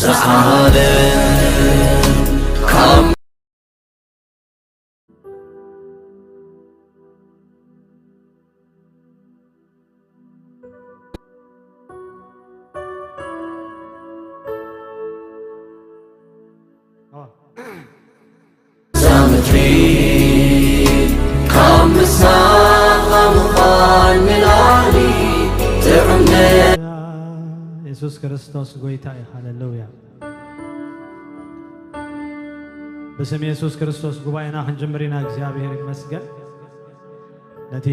ዝዓበ ካብ እዛ ምድሪ ካብ ምሳኻ ምዃን ንላዕሊ ጥዑም ነ- የሱስ ክርስቶስ ጎይታ እዩ። ሃሌሉያ። ብስም የሱስ ክርስቶስ ጉባኤና ክንጅምር ኢና። እግዚኣብሔር ይመስገን። ነቲ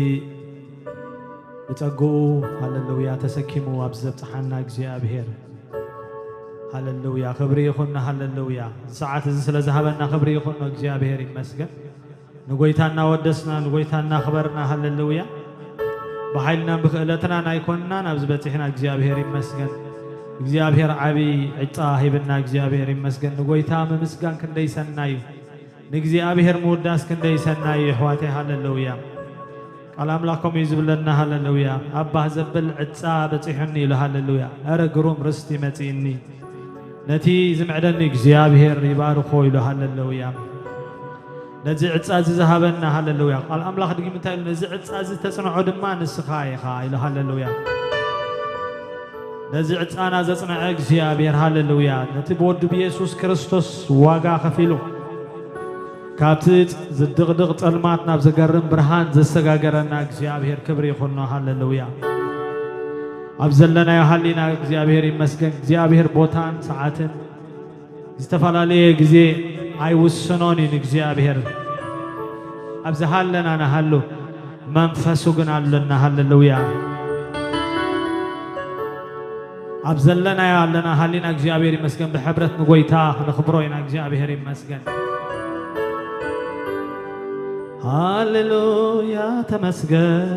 ብጸግኡ፣ ሃሌሉያ፣ ተሰኪሙ ኣብ ዘብጽሓና እግዚኣብሔር፣ ሃሌሉያ፣ ክብሪ ይኹን። ሃሌሉያ። እዚ ሰዓት እዚ ስለ ዝሃበና ክብሪ ይኹን። እግዚኣብሔር ይመስገን። ንጎይታ እናወደስና፣ ንጎይታ እናኽበርና፣ ሃሌሉያ። ብሓይልናን ብክእለትናን ኣይኮንናን ኣብዚ በጺሕና። እግዚኣብሔር ይመስገን። እግዚኣብሔር ዓቢ ዕጻ ሂብና። እግዚኣብሔር ይመስገን። ንጎይታ ምምስጋን ክንደይ ሰናይ እዩ። ንእግዚኣብሔር ምውዳስ ክንደይ ሰናይ እዩ፣ ኣሕዋተይ። ሃሌሉያ። ቃል ኣምላኽ ከምኡ እዩ ዝብለና። ሃሌሉያ። ኣባህ ዘብል ዕጻ በጺሑኒ ኢሉ። ሃሌሉያ። ኧረ ግሩም ርስቲ መጺእኒ። ነቲ ዝምዕደኒ እግዚኣብሔር ይባርኾ ኢሉ። ሃሌሉያ። ነዚ ዕጻ እዚ ዝሃበና። ሃሌሉያ። ቃል ኣምላኽ ድጊም እንታይ ኢሉ? ነዚ ዕጻ እዚ ተጽንዖ ድማ ንስኻ ኢኻ ኢሉ። ሃሌሉያ። ነዚ ዕጻና ዘጽንዐ እግዚኣብሔር፣ ሃሌሉያ፣ ነቲ ብወዱ ብየሱስ ክርስቶስ ዋጋ ከፊሉ ካብቲ ዝድቕድቕ ጸልማት ናብ ዘገርም ብርሃን ዘሰጋገረና እግዚኣብሔር ክብሪ ይኹኖ። ሃሌሉያ። ኣብ ዘለናዮ ሃሊና እግዚኣብሔር ይመስገን። እግዚኣብሔር ቦታን ሰዓትን ዝተፈላለየ ግዜ ኣይውስኖን እዩ ንእግዚኣብሔር። ኣብ ዝሃለና ንሃሉ፣ መንፈሱ ግን ኣለና። ሃሌሉያ። ኣብ ዘለናዮ ኣለና ሃሊና እግዚኣብሔር ይመስገን። ብሕብረት ንጎይታ ክንኽብሮ ኢና። እግዚኣብሔር ይመስገን። ሃሌሉያ። ተመስገን፣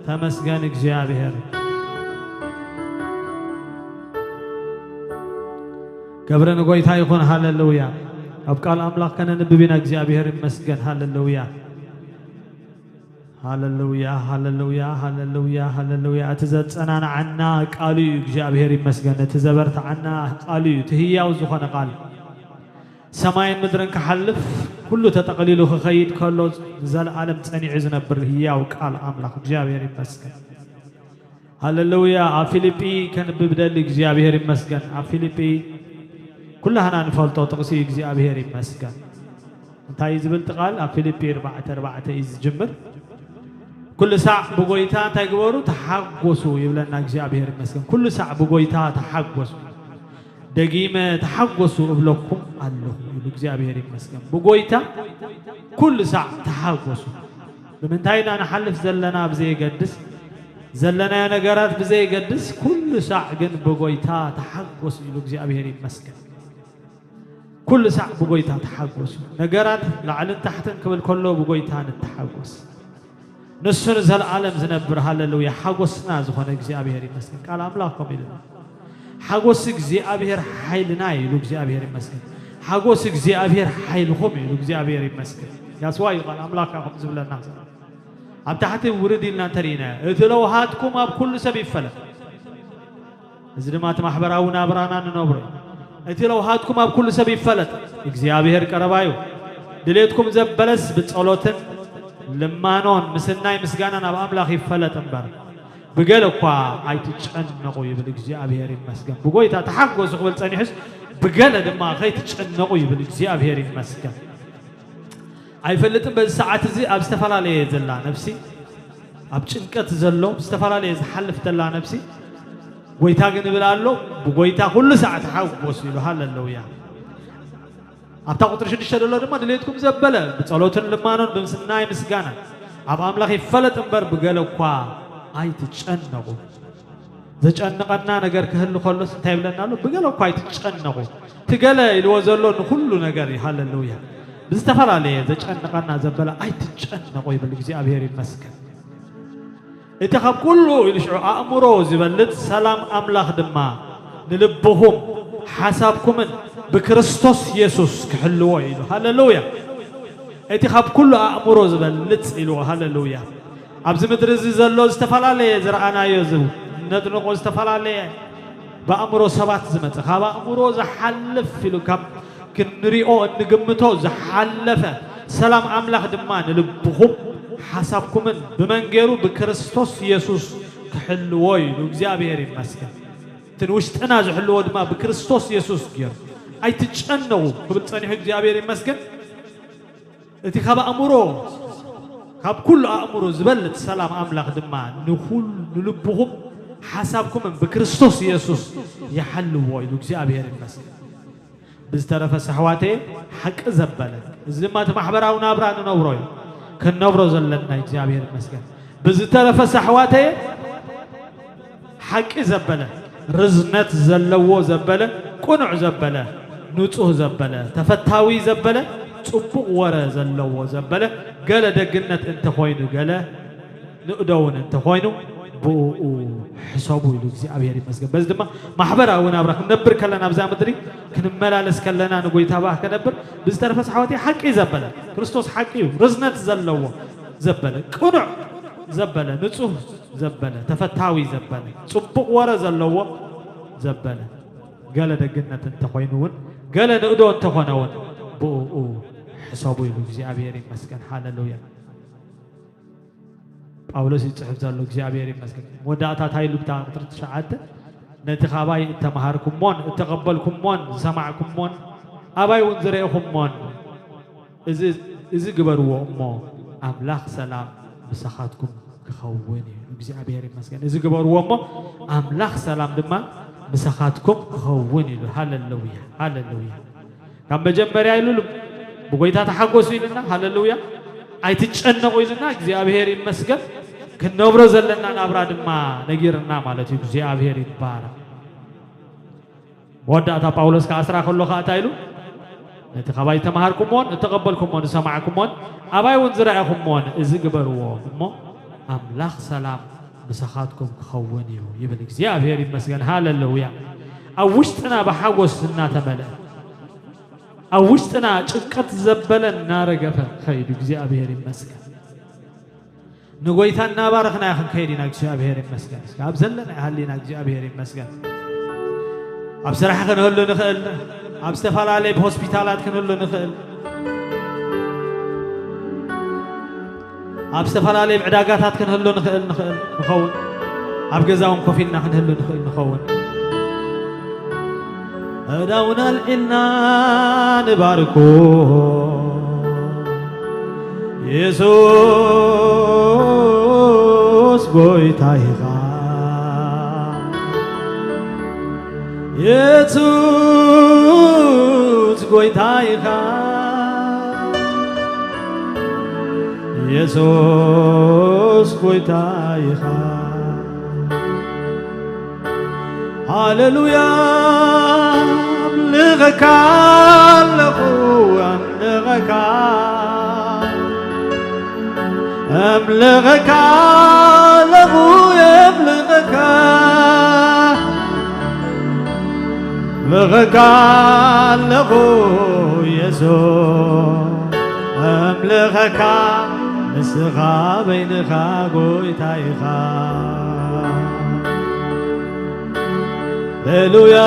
ተመስገን እግዚኣብሔር። ክብሪ ንጎይታ ይኹን። ሃሌሉያ። ኣብ ቃል ኣምላኽ ከነንብብ ኢና። እግዚኣብሔር ይመስገን። ሃሌሉያ። ሃሌሉያ፣ ሃሌሉያ፣ ሃሌሉያ፣ ሃሌሉያ። እቲ ዘጸናንዓና ቃሉ እዩ። እግዚኣብሔር ይመስገን። እቲ ዘበርትዓና ቃሉ እዩ። እቲ ህያው ዝኾነ ቃል፣ ሰማይን ምድርን ክሓልፍ፣ ኩሉ ተጠቕሊሉ ክኸይድ ከሎ፣ ንዘለኣለም ጸኒዑ ዝነብር ህያው ቃል ኣምላኽ እግዚኣብሔር ይመስገን። ሃሌሉያ። ኣብ ፊልጲ ከንብብ ደሊ። እግዚኣብሔር ይመስገን። ኣብ ፊልጲ ኩላህና ንፈልጦ ጥቕሲ እዩ። እግዚኣብሔር ይመስገን። እንታይ እዩ ዝብል እቲ ቃል? ኣብ ፊልጲ ኣርባዕተ ኣርባዕተ እዩ ዝጅምር። ኩሉ ሳዕ ብጎይታ እንታይ ግበሩ? ተሓጎሱ ይብለና። እግዚኣብሔር ይመስገን። ኩሉ ሳዕ ብጎይታ ተሓጎሱ። ደጊመ ተሓጎሱ እብለኩም ኣለኹ ይብሉ። እግዚኣብሔር ይመስገን። ብጎይታ ኩሉ ሳዕ ተሓጎሱ። ብምንታይ ኢና ንሓልፍ ዘለና ብዘየገድስ፣ ዘለናዮ ነገራት ብዘየገድስ፣ ኩሉ ሳዕ ግን ብጎይታ ተሓጎሱ ይብሉ። እግዚኣብሔር ይመስገን። ኩሉ ሳዕ ብጎይታ ተሓጎሱ። ነገራት ላዕልን ታሕትን ክብል ከሎ ብጎይታ ንተሓጎስ። ንሱ ንዘለኣለም ዝነብር፣ ሃሌሉያ፣ ሓጎስና ዝኾነ እግዚኣብሔር ይመስገን። ቃል ኣምላኽ ከምኡ ኢሉና፣ ሓጎስ እግዚኣብሔር ሓይልና እዩ ኢሉ። እግዚኣብሔር ይመስገን። ሓጎስ እግዚኣብሔር ሓይልኹም እዩ ኢሉ። እግዚኣብሔር ይመስገን። ያስዋ እዩ ቃል ኣምላኽ ከምኡ ዝብለና ዘሎ። ኣብ ታሕቲ ውርድ ኢልና እንተሪእና፣ እቲ ለውሃትኩም ኣብ ኩሉ ሰብ ይፈለጥ። እዚ ድማ እቲ ማሕበራዊ ናብራና ንነብሮ እዩ። እቲ ለውሃትኩም ኣብ ኩሉ ሰብ ይፈለጥ፣ እግዚኣብሔር ቀረባ እዩ። ድሌትኩም ዘበለስ ብጸሎትን ልማኖን ምስናይ ምስጋናን ኣብ ኣምላኽ ይፈለጥ እምበር፣ ብገለ እኳ ኣይትጨነቑ ይብል። እግዚኣብሔር ይመስገን። ብጎይታ ተሓጎሱ ክብል ጸኒሑስ፣ ብገለ ድማ ከይትጨነቑ ይብል። እግዚኣብሔር ይመስገን። ኣይፈልጥን፣ በዚ ሰዓት እዚ ኣብ ዝተፈላለየ ዘላ ነፍሲ፣ ኣብ ጭንቀት ዘሎ፣ ዝተፈላለየ ዝሓልፍ ዘላ ነፍሲ፣ ጎይታ ግን ይብል ኣሎ፣ ብጎይታ ኩሉ ሰዓት ተሓጎሱ ኢሉ። ሃሌሉያ። ኣብታ ቁጥሪ ሽዱሽተ ዘሎ ድማ ድሌትኩም ዘበለ ብጸሎትን ልማኖን ብምስናይ ምስጋና ኣብ ኣምላኽ ይፈለጥ እምበር ብገለ እኳ ኣይትጨነቑ። ዘጨንቐና ነገር ክህሉ ከሎስ እንታይ ይብለና ኣሎ? ብገለ እኳ ኣይትጨነቑ። እቲ ገለ ኢልዎ ዘሎ ንኹሉ ነገር እዩ። ሃሌሉያ። ብዝተፈላለየ ዘጨንቐና ዘበለ ኣይትጨነቑ ይብል። እግዚኣብሔር ይመስገን። እቲ ካብ ኩሉ ኢሉ ሽዑ ኣእምሮ ዝበልጽ ሰላም ኣምላኽ ድማ ንልብኹም ሓሳብኩምን ብክርስቶስ የሱስ ክሕልዎ እዩ ኢሉ። ሃሌሉያ። እቲ ካብ ኩሉ ኣእምሮ ዝበልጽ ኢልዎ። ሃሌሉያ። ኣብዚ ምድሪ እዚ ዘሎ ዝተፈላለየ ዝረኣናዮ፣ እዚ ነጥንቆ ዝተፈላለየ ብኣእምሮ ሰባት ዝመጸ፣ ካብ ኣእምሮ ዝሓልፍ ኢሉ ካብ ክንሪኦ እንግምቶ ዝሓለፈ ሰላም ኣምላኽ ድማ ንልብኹም ሓሳብኩምን ብመን ገይሩ? ብክርስቶስ የሱስ ክሕልዎ ኢሉ። እግዚኣብሔር ይመስገን። እቲ ንውሽጥና ዝሕልዎ ድማ ብክርስቶስ የሱስ ገይሩ። ኣይትጨነቑ ክብል ጸኒሑ እግዚኣብሔር ይመስገን። እቲ ካብ ኣእምሮ፣ ካብ ኩሉ ኣእምሮ ዝበልጽ ሰላም ኣምላኽ ድማ ንኹል-፣ ንልብኹም ሓሳብኩምን ብክርስቶስ የሱስ ይሓልዎ ኢሉ። እግዚኣብሔር ይመስገን። ብዝተረፈ ኣሕዋተየ ሓቂ ዘበለ፣ እዚ ድማ እቲ ማሕበራዊ ናብራ ንነብሮ እዩ፣ ክንነብሮ ዘለና እዩ። እግዚኣብሔር ይመስገን። ብዝተረፈ ኣሕዋተየ ሓቂ ዘበለ፣ ርዝነት ዘለዎ ዘበለ፣ ቅኑዕ ዘበለ፣ ንጹህ ዘበለ፣ ተፈታዊ ዘበለ፣ ጽቡቕ ወረ ዘለዎ ዘበለ፣ ገለ ደግነት እንተኾይኑ፣ ገለ ንእዶ እውን እንተኾይኑ፣ ብእኡ ሕሰቡ ኢሉ እግዚኣብሔር ይመስገን። በዚ ድማ ማሕበራዊ ናብራ ክንነብር ከለና፣ ኣብዛ ምድሪ ክንመላለስ ከለና፣ ንጎይታ ባህ ከነብር። ብዝተረፈ ኣሕዋተየ ሓቂ ዘበለ፣ ክርስቶስ ሓቂ እዩ፣ ርዝነት ዘለዎ ዘበለ፣ ቅኑዕ ዘበለ፣ ንጹህ ዘበለ፣ ተፈታዊ ዘበለ፣ ጽቡቕ ወረ ዘለዎ ዘበለ፣ ገለ ደግነት እንተኾይኑ እውን፣ ገለ ንእዶ እንተኾነ እውን፣ ብእኡ ሕሰቡ ኢሉ። እግዚኣብሔር ይመስገን። ሃሌሉያ። ጳውሎስ ይጽሕፍ ዘሎ እግዚኣብሔር ይመስገን። መወዳእታ እንታይ ኢሉ? ብታ ቁጽሪ ትሽዓተ፣ ነቲ ካባይ እተማሃርኩሞን እተቐበልኩሞን ዝሰማዕኩሞን ኣባይ እውን ዝረኤኹሞን እዚ፣ እዚ ግበርዎ እሞ ኣምላኽ ሰላም ምሳኻትኩም ክኸውን እዩ። እግዚኣብሔር ይመስገን። እዚ ግበርዎ እሞ ኣምላኽ ሰላም ድማ ምሳኻትኩም ክኸውን ኢሉ። ሃሌሉያ፣ ሃሌሉያ። ካብ መጀመርያ ኢሉ ብጎይታ ተሓጎሱ ኢልና፣ ሃሌሉያ። ኣይትጨነቑ ኢልና፣ እግዚኣብሔር ይመስገን። ክንነብሮ ዘለና ናብራ ድማ ነጊርና ማለት እዩ። እግዚኣብሔር ይባረክ። መወዳእታ ጳውሎስ ከኣ ኣስራ ከሎ ከኣ እንታይ ኢሉ? ነቲ ካባይ ተማሃርኩሞን እተቐበልኩሞን ዝሰማዕኩሞን ኣባይ እውን ዝረኣኹሞን እዚ ግበርዎ እሞ ኣምላኽ ሰላም ምሳኻትኩም ክኸውን እዩ ይብል። እግዚኣብሔር ይመስገን። ሃሌሉያ። ኣብ ውሽጥና ብሓጎስ እናተመልአ፣ ኣብ ውሽጥና ጭንቀት ዘበለ እናረገፈ ኸይዱ። እግዚኣብሔር ይመስገን። ንጎይታ እናባረኽና ክንከይድ ኢና። እግዚኣብሔር ይመስገን። እስከ ኣብ ዘለና ይሃሊና። እግዚኣብሔር ይመስገን። ኣብ ስራሕ ክንህሉ ንኽእል፣ ኣብ ዝተፈላለየ ሆስፒታላት ክንህሉ ንኽእል፣ ኣብ ዝተፈላለየ ዕዳጋታት ክንህሉ ንኽእል፣ ንኽእል ንኸውን፣ ኣብ ገዛ እውን ኮፍ ኢልና ክንህሉ ንኽእል ንኸውን። እዳውና ኣልዒልና ንባርኮ የሱስ ጎይታ ኢኻ፣ የሱስ ጎይታ ኢኻ፣ የሱስ ጎይታ ኢኻ። ሃሌሉያ፣ ኣምልኸካ ኣለኹ፣ ኣምልኸካ፣ ኣምልኸካ ኣለኹ፣ የምልኸካ፣ ኣምልኸካ ኣለኹ፣ የሱስ፣ ኣምልኸካ፣ ንስኻ በይንኻ ጎይታ ኢኻ። ሃሌሉያ፣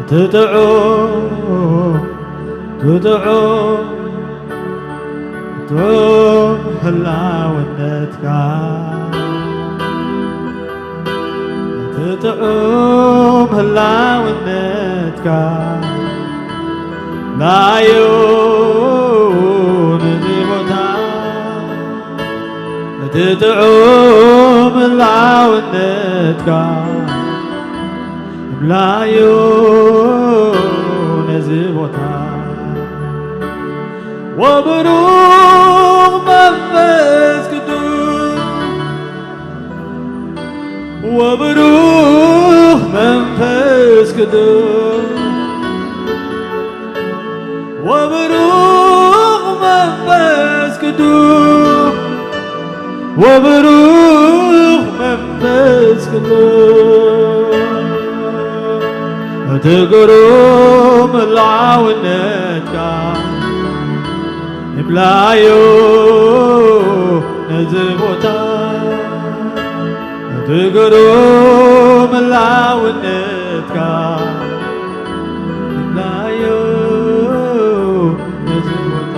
እቲ ጥዑም፣ እቲ ጥዑም፣ ጥዑም ህላውነትካ፣ እቲ ጥዑም ህላውነትካ ላዩ ነዚ ቦታ፣ እቲ ጥዑም ህላውነትካ እምላዩ ነዚ ቦታ። ወብሩኽ መንፈስ ቅዱስ፣ ወብሩኽ መንፈስ ቅዱስ፣ ወብሩኽ መንፈስ ቅዱስ፣ ወብሩኽ መንፈስ ቅዱስ፣ እቲ ግሩም ህላውነትካ ይምላዩ ነዚ ቦታ። ትግሩም ላውነትካ እላዮ ነዚ ቦታ።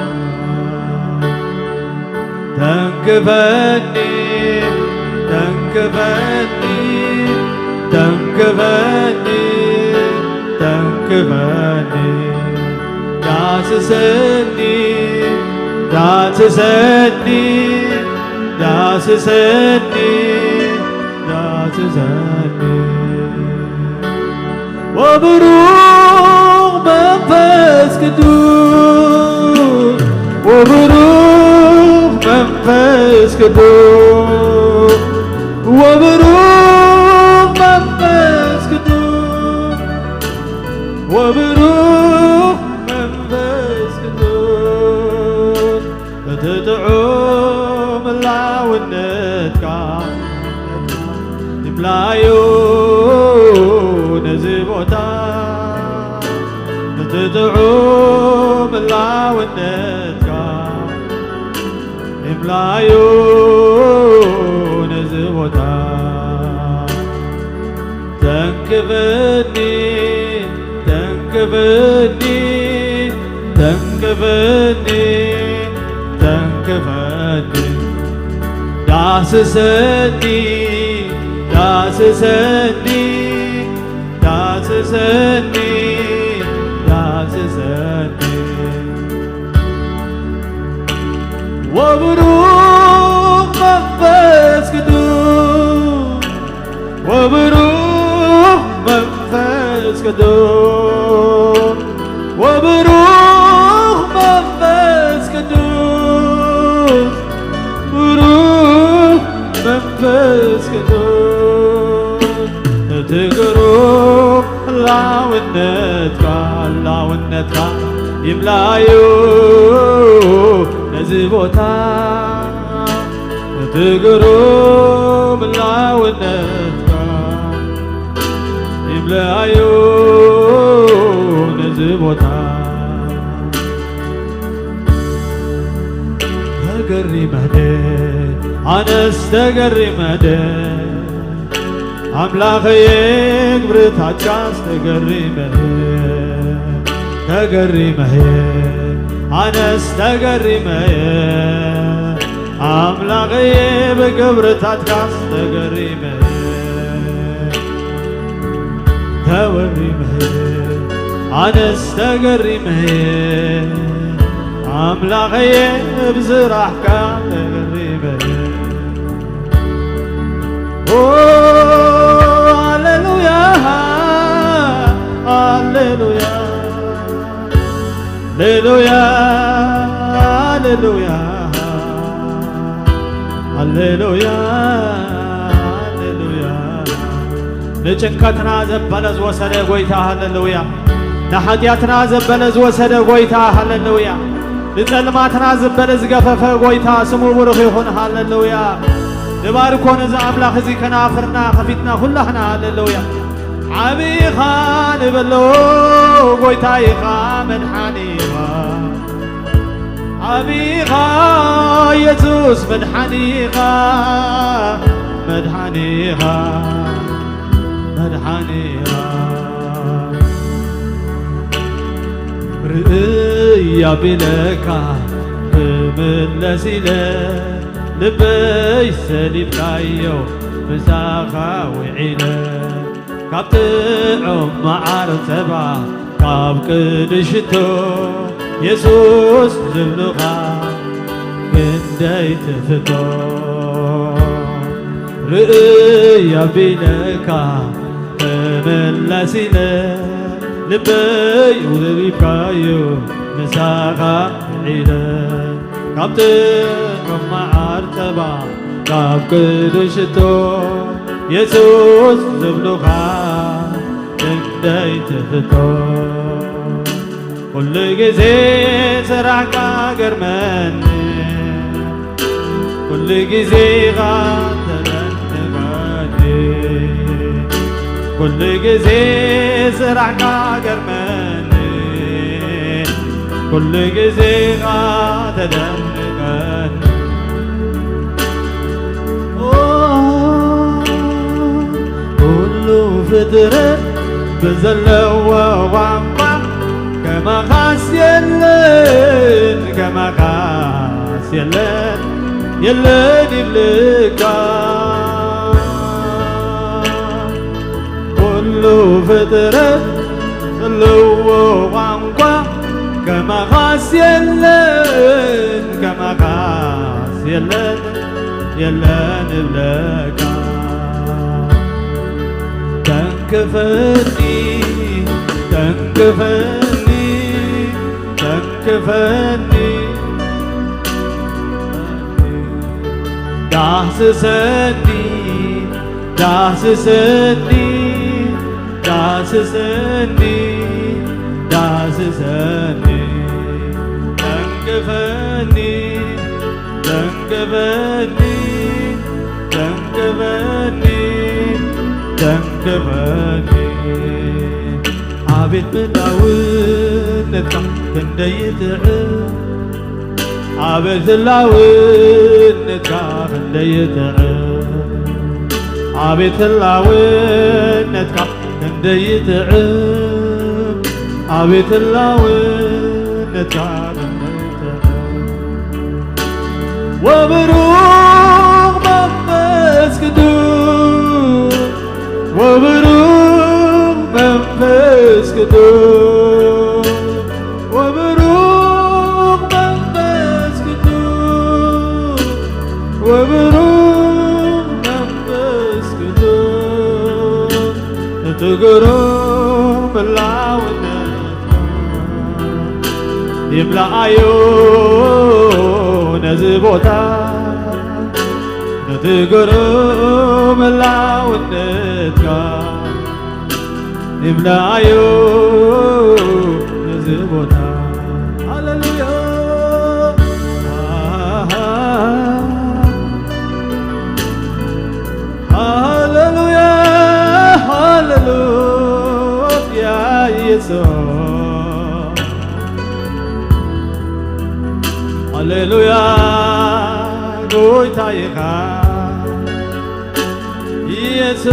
ተንክፈኒ፣ ተንክፈኒ፣ ተንክፈኒ፣ ተንክፈኒ። ዳስሰኒ፣ ዳስሰኒ፣ ዳስሰኒ፣ ዳስሰኒ። ወብሩኽ መንፈስ ቅዱስ፣ ወብሩኽ መንፈስ ቅዱስ፣ ወብሩኽ መንፈስ ቅዱስ፣ ወብሩኽ መንፈስ ቅዱስ። እቲ ጥዑም ህላውነትካ ይምላዩ ነዚ ቦታ። እቲ ጥዑም ህላውነትካ ይምላዩ ነዚ ቦታ። ተንክፈኒ፣ ተንክፈኒ፣ ተንክፈኒ፣ ተንክፈኒ። ዳስሰኒ፣ ዳስሰኒ፣ ዳስሰኒ፣ ዳስሰኒ። ወብሩኽ መንፈስ ቅዱስ፣ ወብሩኽ መንፈስ ቅዱስ፣ ወብሩኽ መንፈስ ቅዱስ፣ ብሩኽ መንፈስ ቅዱስ። እቲ ግሩም ህላውነትካ፣ ህላውነትካ ይምላዩ ነዚ ቦታ። እቲ ግሩም ህላውነትካ ይምላዩ ነዚ ቦታ። ተገሪመ፣ ኣነስ ተገሪመ፣ ኣምላኸየ ግብርታትካስ ተገሪመ፣ ተገሪመ፣ ኣነስ ተገሪመ፣ ኣምላኸየ ብግብርታትካስ ተገሪመ፣ ተወሪመ፣ ኣነስ ተገሪመ፣ ኣምላኸየ ብስራሕካ ተገሪመ። ኦ፣ ሃሌሉያ፣ ሃሌሉያ፣ ሃሌሉያ፣ ሃሌሉያ፣ ሃሌሉያ፣ ሃሌሉያ። ንጭንቀትና ዘበለ ዝወሰደ ጎይታ፣ ሃሌሉያ። ንሓጢኣትና ዘበለ ዝወሰደ ጎይታ፣ ሃሌሉያ። ንጸልማትና ዘበለ ዝገፈፈ ጎይታ ስሙ ብሩኽ ይኹን፣ ሃሌሉያ። ንባርኮ ነዚ ኣምላኽ እዚ ከናፍርና ከፊትና ኩላህና፣ ሃሌሉያ። ዓቢ ኢኻ ንበሎ፣ ጎይታ ኢኻ፣ መድሓኒ ኢኻ። ዓቢ ኢኻ የሱስ፣ መድሓኒ ኢኻ፣ መድሓኒ ኢኻ፣ መድሓኒ ኢኻ። ርእይ ኣቢለካ ክምለስ ኢለ፣ ልበይ ሰሊብካዮ ምሳኻ ውዒለ። ካብ ጥዑም መዓር ጸባ፣ ካብ ቅዱስ ሽቶ፣ የሱስ ዝብሉኻ ክንደይ ትፍቶ። ርእይ ኣቢለካ ክምለስ ኢለ፣ ልበይ ውሪብካዮ ምሳኻ ውዒለ። ካብ ጥዑም መዓር ጸባ፣ ካብ ቅዱስ ሽቶ፣ የሱስ ዝብሉኻ ክንደይ ትፍቶ። ኩሉ ግዜ ስራሕካ ገርመኒ፣ ኩሉ ግዜ ኢኻ ተደንቀኒ። ኩሉ ግዜ ስራሕካ ገርመኒ፣ ኩሉ ግዜ ኢኻ ተደንቀኒ። ኦ፣ ፍጥረት ብዘለዎ ቋንቋ ከማኻስ የለን፣ ከማኻስ የለን፣ የለን ይብልካ። ኩሉ ፍጥረት ዘለዎ ቋንቋ ከማኻስ የለን፣ ከማኻስ የለን፣ የለን እብለካ። ተንክፈኒ፣ ተንክፈኒ፣ ተንክፈኒ፣ ዳህስሰኒ፣ ዳህስሰኒ፣ ዳህስሰኒ፣ ዳህስሰኒ፣ ተንክፈኒ፣ ተንክፈኒ፣ ተንክፈኒ፣ ተንክፈኒ። ኣቤት ምናውነትካ ክንደይ ይጥዕም፣ ኣቤት ህላውነትካ ክንደይ ይጥዕም፣ ኣቤት ህላውነትካ ክንደይ ይጥዕም፣ ኣቤት ህላውነትካ ክንደይ ይጥዕም። ወብሩኽ መንፈስ ቅዱስ፣ ወብሩኽ መንፈስ ቅዱስ፣ ወብሩኽ መንፈስ ቅዱስ፣ ወብሩኽ መንፈስ ቅዱስ፣ እቲ ግሩም ህላውነትካ ይምላኣዮ ነዚ ቦታ፣ ነቲ ግሩም ህላውነትካ ይምላኣዮ ነዚ ቦታ። ሃሌሉያ፣ ሃሌሉያ፣ ሃሌሉያ፣ ኢየሱስ። ሃሌሉያ፣ ጎይታ ኢኻ ኢየሱስ።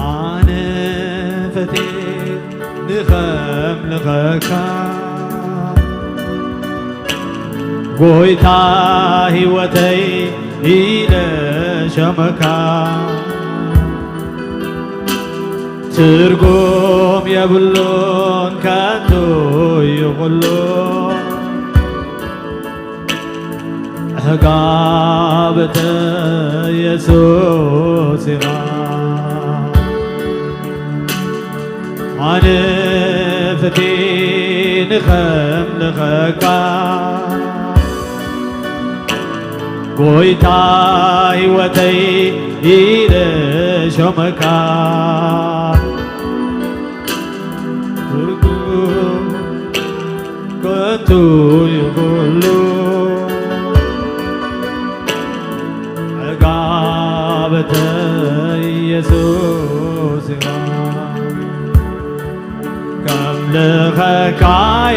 ኣነ ፈትየ ንኸምልኸካ፣ ጎይታ ህይወተይ ኢለ ሸመካ። ትርጉም የብሉን፣ ከንቱ እዩ ኩሉ። ዕጋበተ ኢየሱስ ኢኻ። ኣነ ፈትየ ንኸምልኸካ፣ ጎይታ ህይወተይ ኢለ ሾመካ። ትርጉም ከንቱ እዩ ኩሉ፣ ዕጋበተ ኢየሱስ ኢኻ። ከምልኸካ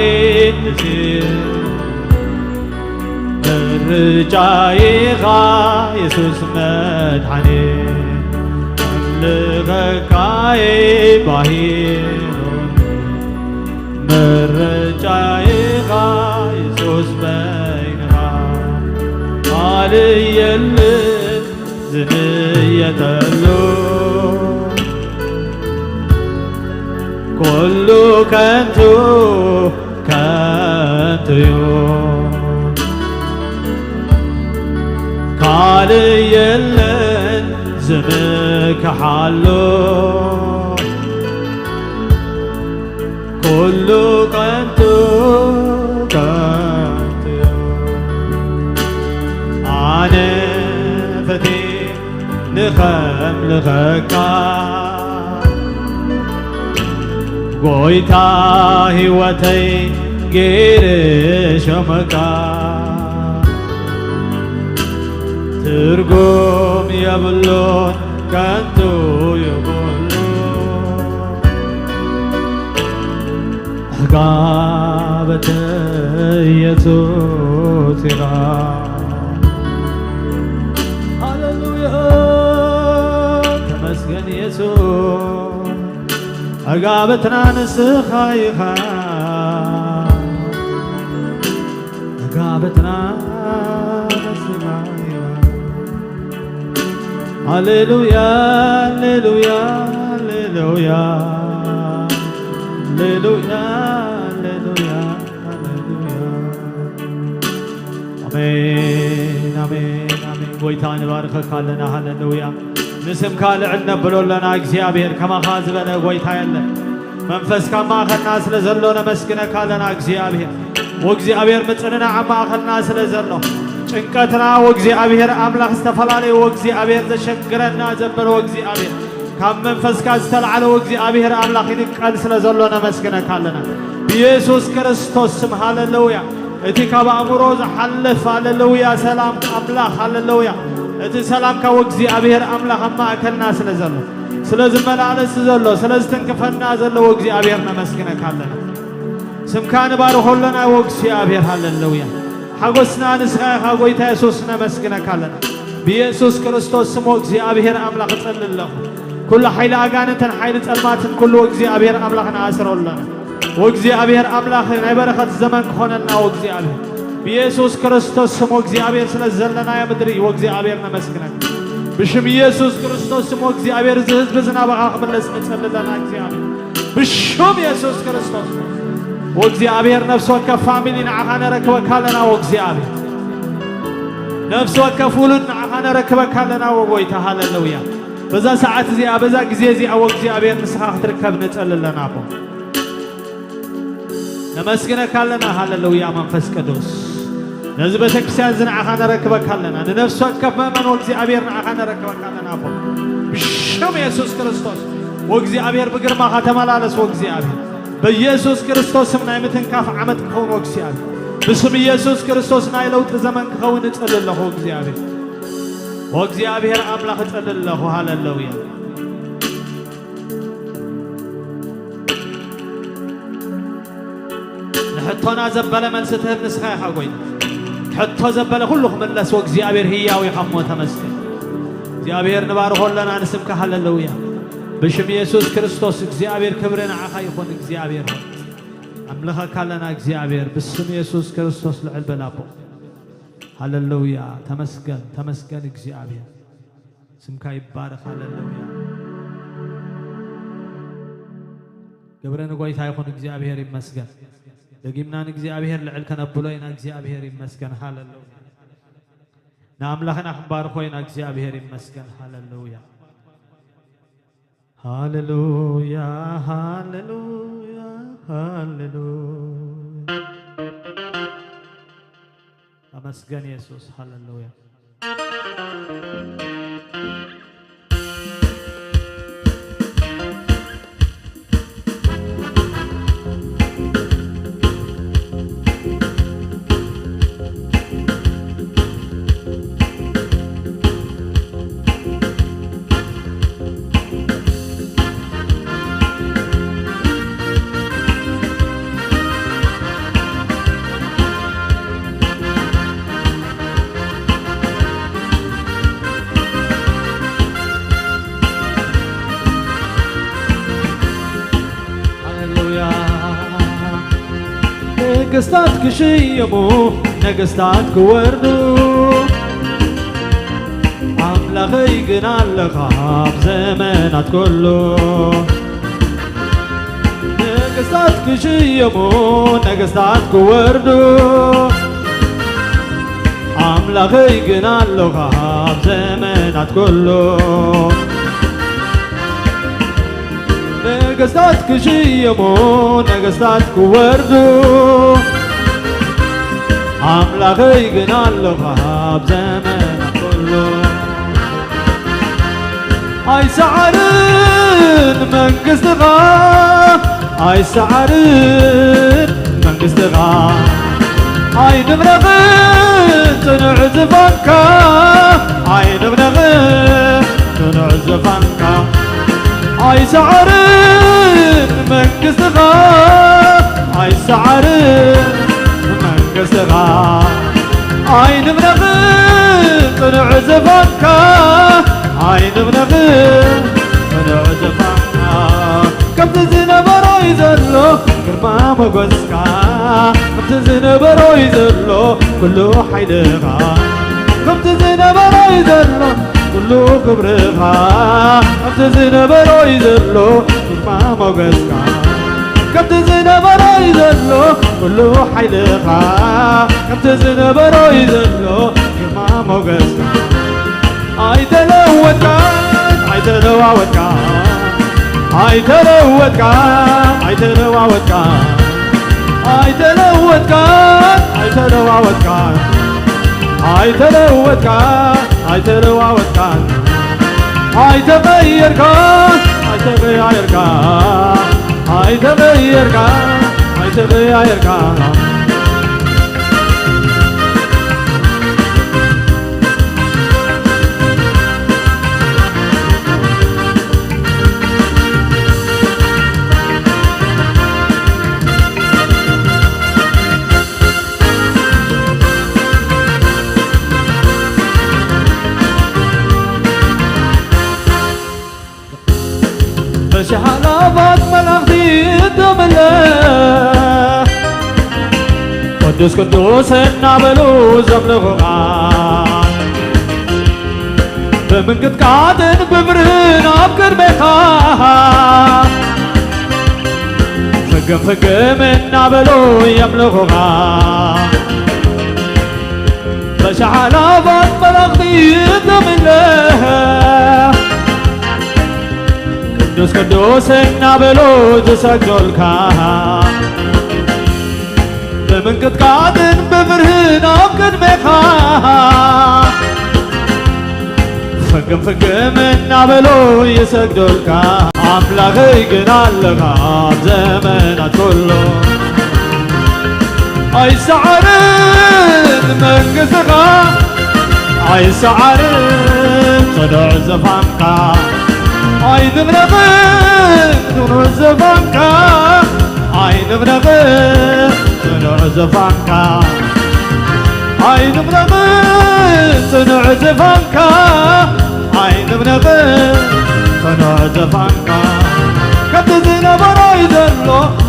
ኢየሱስ፣ ምርጫ ኢኻ ኢየሱስ መድሓኒ። ከምልኸካ ባሂሩኒ፣ ምርጫ ኢኻ ኢየሱስ በይንኻ። ካልእ የለን ዝንየተሉ፣ ኩሉ ከንቱ ከንቱዩ፣ ካልእ የለን ዝምክሓሉ፣ ኩሉ ከንቱ ከንቱዩ። ኣነ ፈትየ ንኸምልኸካ፣ ጎይታ ህይወተይ ገይረ ሸመካ። ትርጉም የብሉን፣ ከንቱ እዩ ኩሉ። ዕጋበተ ኢየሱስ ኢኻ። ሃሌሉያ። መጋበትና ንስኻ ኢኻ፣ መጋበትና ንስኻ ኢኻ። ሃሌሉያ፣ ሃሌሉያ፣ ሃሌሉያ፣ ሃሌሉያ፣ ሃሌሉያ፣ ሃሌሉያ። ኣሜን፣ ኣሜን፣ ኣሜን። ጎይታ ንባርከካ ኣለና። ሃሌሉያ። ንስምካ ልዕል ነብሎ ኣለና እግዚኣብሔር። ከማኻ ዝበለ ጎይታ የለን። መንፈስካ ኣብ ማእኸልና ስለ ዘሎ ነመስግነካ ኣለና እግዚኣብሔር። ወእግዚኣብሔር ምጽንናዕ ኣብ ማእኸልና ስለ ዘሎ ጭንቀትና ወእግዚኣብሔር ኣምላኽ ዝተፈላለየ ወእግዚኣብሔር ዘሸግረና ዘበለ ወእግዚኣብሔር ካብ መንፈስካ ዝተላዕለ ወእግዚኣብሔር ኣምላኽ ይንቀል ስለ ዘሎ ነመስግነካ ኣለና። ብኢየሱስ ክርስቶስ ስም ሃሌሉያ። እቲ ካብ ኣእምሮ ዝሓልፍ ሃሌሉያ ሰላም ኣምላኽ ሃሌሉያ። እቲ ሰላምካ ወእግዚኣብሔር ኣምላኽ ኣብ ማእከልና ስለ ዘሎ፣ ስለ ዝመላለስ ዘሎ፣ ስለ ዝትንክፈና ዘሎ ወእግዚኣብሔር ነመስግነካ ኣለና። ስምካ ንባርኾ ኣለና ወእግዚኣብሔር ሃሌሉያ። ሓጎስና ንስኻ ኢኻ ጎይታ የሱስ ነመስግነካ ኣለና። ብየሱስ ክርስቶስ ስም ወእግዚኣብሔር ኣምላኽ እጸሊ ኣለኹ። ኩሉ ሓይሊ ኣጋንንትን ሓይሊ ጸልማትን ኩሉ ወእግዚኣብሔር ኣምላኽ ንኣስሮ ኣለና። ወእግዚኣብሔር ኣምላኽ ናይ በረኸት ዘመን ክኾነልና ወእግዚኣብሔር ብየሱስ ክርስቶስ ስም ወእግዚኣብሔር ስለ ዘለናዮ ምድሪ ወእግዚኣብሔር ነመስግነካ። ብሽም ኢየሱስ ክርስቶስ ስም ወእግዚኣብሔር እዚ ህዝቢ እዚ ናባኻ ክምለስ ንጸሊ ኣለና እግዚኣብሔር። ብሽም የሱስ ክርስቶስ ወእግዚኣብሔር ነፍሲ ወከፍ ፋሚሊ ንዓኻ ነረክበካ ኣለና። ወእግዚኣብሔር ነፍሲ ወከፍ ውሉድ ንዓኻ ነረክበካ ኣለና ወጎይታ። ሃሌሉያ። በዛ ሰዓት እዚኣ በዛ ግዜ እዚኣ ወእግዚኣብሔር ንስኻ ክትርከብ ንጸሊ ኣለና ኣቦ። ነመስግነካ ኣለና። ሃሌሉያ መንፈስ ቅዱስ ነዚ ቤተክርስትያን እዚ ንዓኻ ነረክበካ ኣለና። ንነፍሲ ወከፍ መእመን ወእግዚኣብሔር ንዓኻ ነረክበካ ኣለና ኣቦ። ብሽም የሱስ ክርስቶስ ወእግዚኣብሔር ብግርማኻ ተመላለስ ወእግዚኣብሔር። በኢየሱስ ክርስቶስ ስም ናይ ምትንካፍ ዓመት ክኸውን ወእግዚኣብሔር። ብስም ኢየሱስ ክርስቶስ ናይ ለውጢ ዘመን ክኸውን እጸሊ ኣለኹ ወእግዚኣብሔር። ወእግዚኣብሔር ኣምላኽ እጸሊ ኣለኹ። ሃሌሉያ። ንሕቶና ዘበለ መልሲ ትህብ ንስኻ ኢኻ ጎይታ። ሕቶ ዘበለ ኩሉ ክምለስ ወእግዚኣብሔር ህያው ኢኻ እሞ ተመስገን። እግዚኣብሔር ንባርኾ ኣለና ንስምካ ሃሌሉያ። ብሽም የሱስ ክርስቶስ እግዚኣብሔር ክብሪ ንዓኻ ይኹን እግዚኣብሔር ሆይ። ኣምልኸካ ኣለና እግዚኣብሔር ብስም የሱስ ክርስቶስ ልዕል በል ኣቦ። ሃሌሉያ ተመስገን ተመስገን እግዚኣብሔር። ስምካ ይባረኽ። ሃሌሉያ። ክብሪ ንጎይታ ይኹን። እግዚኣብሔር ይመስገን። ደጊምና ንእግዚኣብሔር ልዕል ከነብሎ ኢና። እግዚኣብሔር ይመስገን። ሃሌሉያ። ንኣምላኽና ክንባርኾ ኢና። እግዚኣብሔር ይመስገን። ሃሌሉያ። ሃሌሉያ፣ ሃሌሉያ፣ ሃሌሉያ። ተመስገን የሱስ። ሃሌሉያ። ሃሌሉያ። ነገስታት ክሽየሙ፣ ነገስታት ክወርዱ፣ ኣምላኸይ ግን ኣለኻ ኣብ ዘመናት ኩሉ። ነገስታት ክሽየሙ፣ ነገስታት ክወርዱ፣ ኣምላኸይ ግን ኣለኻ ኣብ ዘመናት ኩሉ። ነገስታት ክሽየሙ፣ ነገስታት ክወርዱ፣ ኣምላኸይ ግን ኣለኻ ኣብ ዘመናት ኩሉ። ኣይሰዓርን መንግስትኻ፣ ኣይሰዓርን መንግስትኻ፣ ኣይንቕነቕን ጽኑዕ ዝፋንካ፣ ኣይንቕነቕን ጽኑዕ ዝፋንካ። ኣይሰዓርን መንግስትኻ፣ ኣይሰዓርን መንግስትኻ፣ ኣይንቕነቕን ጽኑዕ ዝፋንካ፣ ኣይንቕነቕን ጽኑዕ ዝፋንካ። ከምቲ ሞገስካ ከምቲ ዝነበሮ እዩ ዘሎ ኩሉ ሓይልኻ፣ ከምቲ ዝነበሮ እዩ ዘሎ ኩሉ ክብርኻ፣ ከምቲ ዝነበሮ እዩ ዘሎ ግርማ ሞገስካ፣ ከምቲ ዝነበሮ እዩ ዘሎ ኩሉ ሓይልኻ፣ ከምቲ ዝነበሮ እዩ ዘሎ ግርማ ሞገስካ። ኣይተለወጥካን፣ ኣይተለዋወጥካን፣ ኣይተለወጥካን፣ ኣይተለዋወጥካን፣ ኣይተለወጥካን፣ ኣይተለዋወጥካን፣ ኣይተለወጥካን፣ ኣይተለዋወጥካን፣ ኣይተቐየርካን፣ ኣይተቐያየርካን፣ ኣይተቐየርካን፣ ኣይተቐያየርካን። በሽሕ ኣእላፋት መላእኽቲ እትምለኽ፣ ቅዱስ ቅዱስ እናበሉ ዘምልኹኻ፣ ብምንቅጥቃጥን ብብርህን ኣብ ቅድሜኻ፣ ፍግም ፍግም እናበሉ የምልኹኻ። በሽሕ ኣእላፋት መላእኽቲ እትምለኽ፣ ቅዱስ ቅዱስ እናበሉ ዝሰግዱልካ፣ ብምንቅጥቃጥን ብብርህን ኣብ ቅድሜኻ፣ ፍግም ፍግም እናበሉ ይሰግዱልካ። ኣምላኸይ ግን ኣለኻ ኣብ ዘመናት ኩሉ። ኣይሰዓርን መንግስትኻ፣ ኣይሰዓርን ጽኑዕ ዝፋንካ። ኣይንቕነቕን ጽኑዕ ዝፋንካ፣ ኣይንቕነቕን ጽኑዕ ዝፋንካ፣ ኣይንቕነቕን ጽኑዕ ዝፋንካ፣ ኣይንቕነቕን ጽኑዕ ዝፋንካ። ከምቲ ዝነበሮ እዩ ዘሎ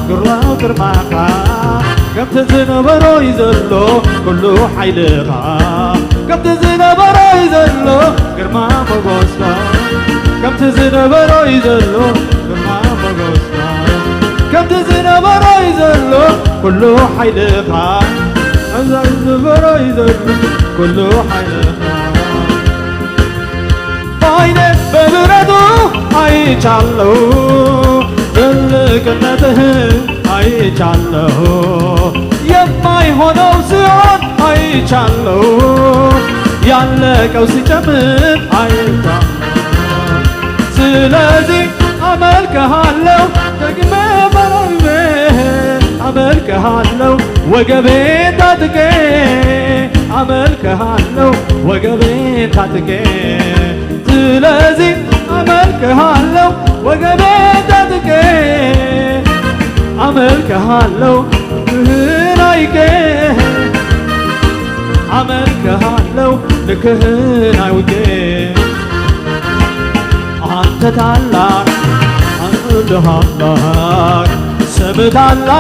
ግርማዊ ግርማኻ፣ ከምቲ ዝነበሮ እዩ ዘሎ ኩሉ ሓይልኻ፣ ከምቲ ዝነበሮ እዩ ዘሎ ግርማ ሞገስካ፣ ከምቲ ዝነበሮ እዩ ዘሎ ግርማ ሞገስካ፣ ከምቲ ዝነበሮ እዩ ዘሎ ኩሉ ሓይልኻ፣ ከምቲ ዝነበሮ እዩ ዘሎ ኩሉ ሓይልኻ። በዓይነ በብረቱ አይቻለሁ፣ ትልቅነትህን አይቻለሁ። የማይሆነው ሲሆን አይቻለሁ፣ ያለቀው ሲጨምር አይቻለሁ። ስለዚህ አመልክሃለሁ ደግሜ በረግሜ፣ አመልክሃለሁ ወገቤን ታጥቄ፣ አመልክሃለሁ ወገቤን ታጥቄ። ስለዚህ አመልክሃለሁ ወገቤን ታጥቄ፣ አመልክሃለሁ ልክህን አይቄ፣ አመልክሃለሁ ልክህን አይውቄ። አንተ ታላቅ፣ አንተ ታላቅ፣ ስም ታላቅ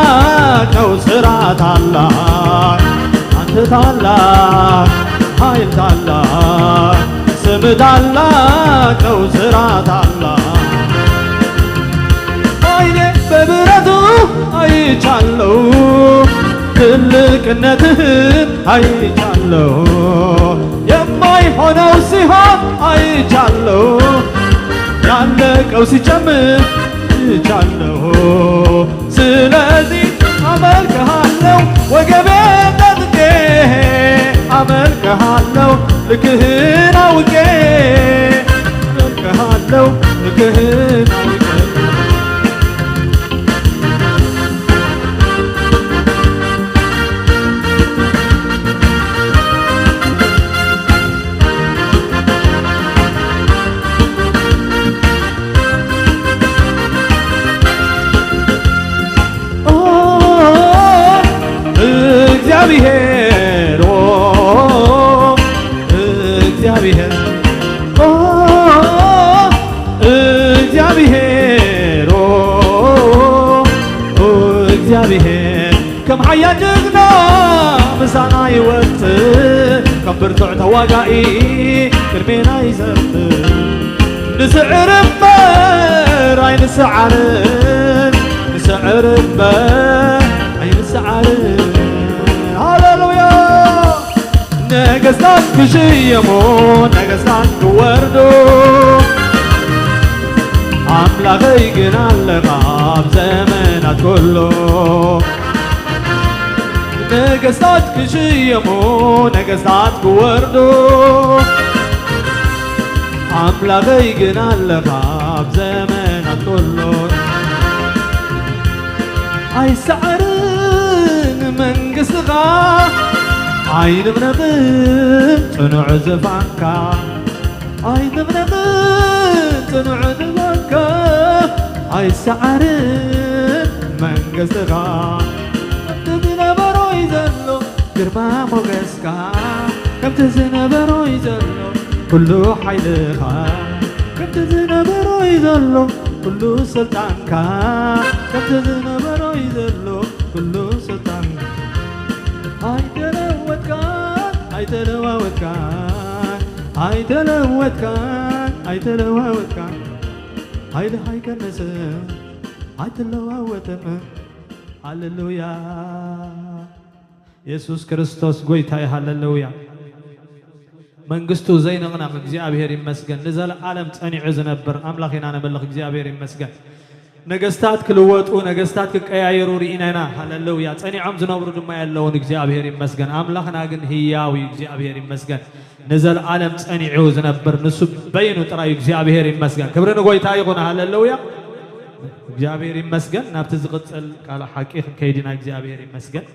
ነው፣ ስራ ታላቅ። አንተ ታላቅ፣ ኃይል ታላቅ፣ ስም ታላቅ ነው፣ ስራ ታላቅ። አይኔ በብረቱ አይቻለሁ፣ ትልቅነትህን አይቻለሁ። የማይሆነው ሲሆን አይቻለሁ፣ ያለቀው ሲጨምር አይቻለሁ። ስለዚህ አመልክሃለሁ ወገቤን ታጥቄ፣ አመልክሃለሁ ልክህን አውቄ፣ አመልክሃለሁ ልክህን አውቄ። ኦ፣ እግዚአብሔር፣ ኦ፣ እግዚአብሔር፣ ኦ፣ እግዚአብሔር፣ ኦ፣ ኦ፣ እግዚአብሔር ሓያል ጅግና ምሳና ይወጽእ፣ ከም ብርቱዕ ተዋጋኢ ቅድሜና ይዘምር። ንስዕር እምበር ኣይንስዓርን፣ ንስዕር እምበር ኣይንስዓርን። ሃሌሉያ! ነገስታት ክሽየሙ፣ ነገስታት ክወርዱ፣ ኣምላኸይ ግን ኣለኻ ኣብ ዘመናት ኩሉ። ነገስታት ክሽየሙ፣ ነገስታት ክወርዱ፣ ኣምላኸይ ግን ኣለኻ ኣብ ዘመናት ኩሉ። ኣይሰዓርን መንግስትኻ፣ ኣይንቕነቕን ጽኑዕ ዝፋንካ። ኣይንቕነቕን ጽኑዕ ዝፋንካ፣ ኣይሰዓርን መንግስትኻ። ከምቲ ዝነበሮ እዩ ዘሎ ግርማ ሞገስካ፣ ከምቲ ዝነበሮ እዩ ዘሎ ኩሉ ሓይልኻ። ከምቲ ዝነበሮ እዩ ዘሎ ኩሉ ስልጣንካ፣ ከምቲ ዝነበሮ እዩ ዘሎ ኩሉ ስልጣንካ። ኣይተለወጥካን፣ ኣይተለዋወጥካን፣ ኣይተለወጥካን፣ ኣይተለዋወጥካን። ሓይልኻ ኣይቀንስን፣ ኣይትለዋወጥን። ሃሌሉያ። የሱስ ክርስቶስ ጎይታ እዩ። ሃሌሉያ። መንግስቱ ዘይንቕነቕ እግዚኣብሔር ይመስገን። ንዘለዓለም ጸኒዑ ዝነብር ኣምላኽ ኢና ነምልኽ። እግዚኣብሔር ይመስገን። ነገስታት ክልወጡ፣ ነገስታት ክቀያየሩ ርኢና ኢና። ሃሌሉያ። ጸኒዖም ዝነብሩ ድማ የለውን። እግዚኣብሔር ይመስገን። ኣምላኽና ግን ህያው እዩ። እግዚኣብሔር ይመስገን። ንዘለዓለም ጸኒዑ ዝነብር ንሱ በይኑ ጥራይ እዩ። እግዚኣብሔር ይመስገን። ክብሪ ንጎይታ ይኹን። ሃሌሉያ። እግዚኣብሔር ይመስገን። ናብቲ ዝቕጽል ቃል ሓቂ ክንከይድ ኢና። እግዚኣብሔር ይመስገን።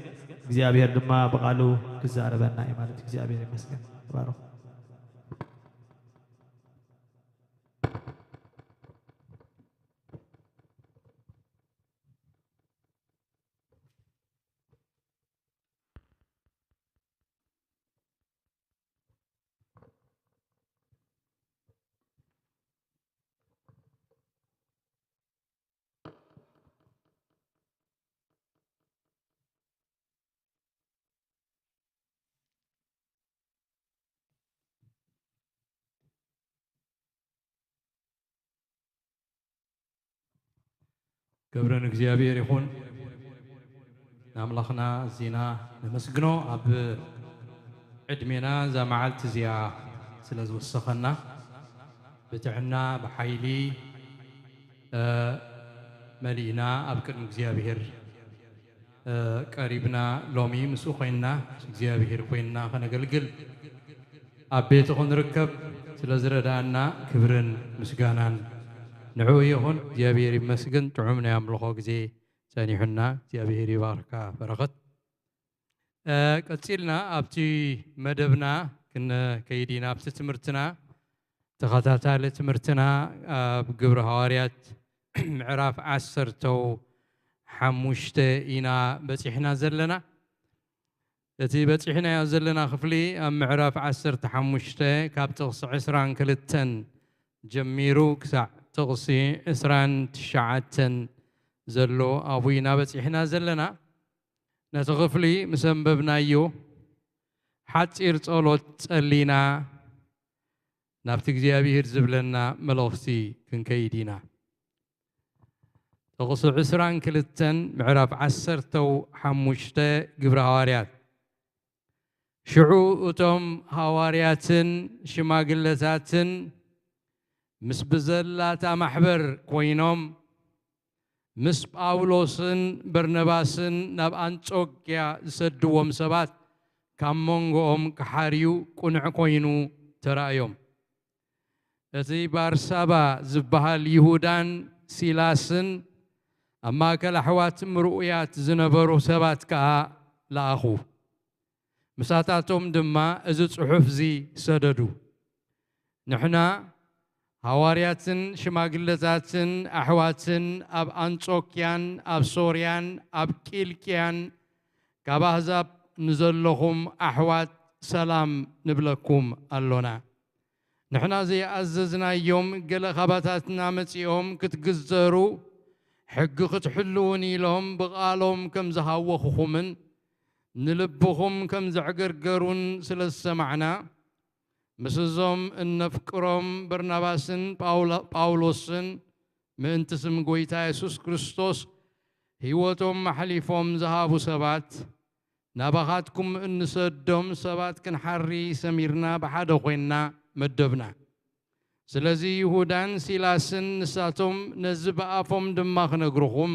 እግዚኣብሔር ድማ ብቓሉ ክዛረበና እዩ ማለት እዩ። እግዚኣብሔር ይመስገን። ተባረኹ። ክብሪ ንእግዚኣብሔር ይኹን። ንኣምላኽና ኣዚና ነመስግኖ፣ ኣብ ዕድሜና እዛ መዓልቲ እዚኣ ስለ ዝወሰኸና፣ ብጥዕና ብሓይሊ፣ እ፣ መሊእና ኣብ ቅድሚ እግዚኣብሔር እ፣ ቀሪብና ሎሚ ምስኡ ኮይንና፣ ምስ እግዚኣብሔር ኮይንና ከነገልግል ኣብ ቤቱ ክንርከብ ስለ ዝረዳእና ክብርን ምስጋናን ንዕኡ ይኹን። እግዚኣብሔር ይመስግን። ጥዑም ናይ ኣምልኾ ግዜ ጸኒሑና። እግዚኣብሔር ይባርካ በረኸት። እ፣ ቀጺልና ኣብቲ መደብና ክንከይድ ኢና። ኣብቲ ትምህርትና፣ ተኸታታሊ ትምህርትና ኣብ ግብሪ ሃዋርያት ምዕራፍ ዓሰርተው ሓሙሽተ ኢና በጺሕና ዘለና። እቲ በጺሕናዮ ዘለና ክፍሊ ኣብ ምዕራፍ ዓሰርተ ሓሙሽተ ካብ ጥቕሲ ዕስራን ክልተን ጀሚሩ ክሳዕ ጥቕሲ ዕስራን ትሽዓተን ዘሎ ኣብኡ ኢና በጺሕና ዘለና። ነቲ ክፍሊ ምስ ኣንበብናዮ፣ ሓጺር ጸሎት ጸሊና ናብቲ እግዚኣብሔር ዝብለና መልእኽቲ ክንከይድ ኢና። ጥቕሲ ዕስራን ክልተን ምዕራፍ ዓሰርተው ሓሙሽተ ግብሪ ሃዋርያት። ሽዑ እቶም ሃዋርያትን ሽማግለታትን ምስ ብዘላታ ማሕበር ኮይኖም፣ ምስ ጳውሎስን በርነባስን ናብ ኣንጾክያ ዝሰድዎም ሰባት ካብ መንጎኦም ክሓርዩ ቅኑዕ ኮይኑ ተራእዮም። እቲ ባርሳባ ዝበሃል ይሁዳን ሲላስን ኣብ ማእከል ኣሕዋት ምርኡያት ዝነበሩ ሰባት ከኣ ለኣኹ። ምሳታቶም ድማ እዚ ጽሑፍዚ ሰደዱ። ንሕና ሃዋርያትን ሽማግለታትን ኣሕዋትን ኣብ ኣንጾክያን ኣብ ሶርያን ኣብ ቂልቅያን ካብ ኣህዛብ ንዘለኹም ኣሕዋት ሰላም ንብለኩም ኣሎና። ንሕና ዘይኣዘዝናዮም ገለ ካባታትና መጺኦም ክትግዘሩ፣ ሕጊ ክትሕልዉን ኢሎም ብቓሎም ከም ዝሃወኹኹምን፣ ንልብኹም ከም ዘዕገርገሩን ስለ ዝሰማዕና፣ ምስዞም እነፍቅሮም በርናባስን ጳውላ-፣ ጳውሎስን ምእንቲ ስም ጐይታ የሱስ ክርስቶስ ህይወቶም ኣሕሊፎም ዝሃቡ ሰባት፣ ናባኻትኩም እንሰዶም ሰባት ክንሓሪ ሰሚርና ብሓደ ኾይንና መደብና። ስለዚ ይሁዳን ሲላስን ንሳቶም ነዚ ብኣፎም ድማ ክነግርኹም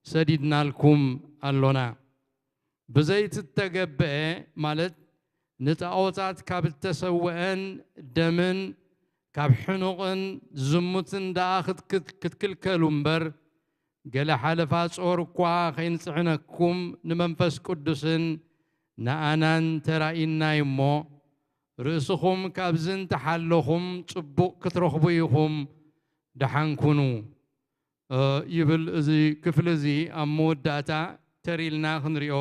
ሰዲድናልኩም ኣሎና። ብዘይትተገብአ፣ ማለት ንጣኦታት ካብ እተሰውአን ደምን ካብ ሕኑቕን ዝሙትን ደኣ ክትክት-፣ ክትክልከሉ እምበር፣ ገለ ሓለፋ ጾር እኳ ኸይንጽዕነኩም ንመንፈስ ቅዱስን ንኣናን ተራኢናይ እሞ፣ ርእስኹም ካብዚ እንተሓለኹም ጽቡቕ ክትረኽቡ ኢኹም፣ ደሓን ኩኑ። እ፣ ይብል። እዚ ክፍሊ እዚ ኣብ መወዳእታ ተር ኢልና ክንሪኦ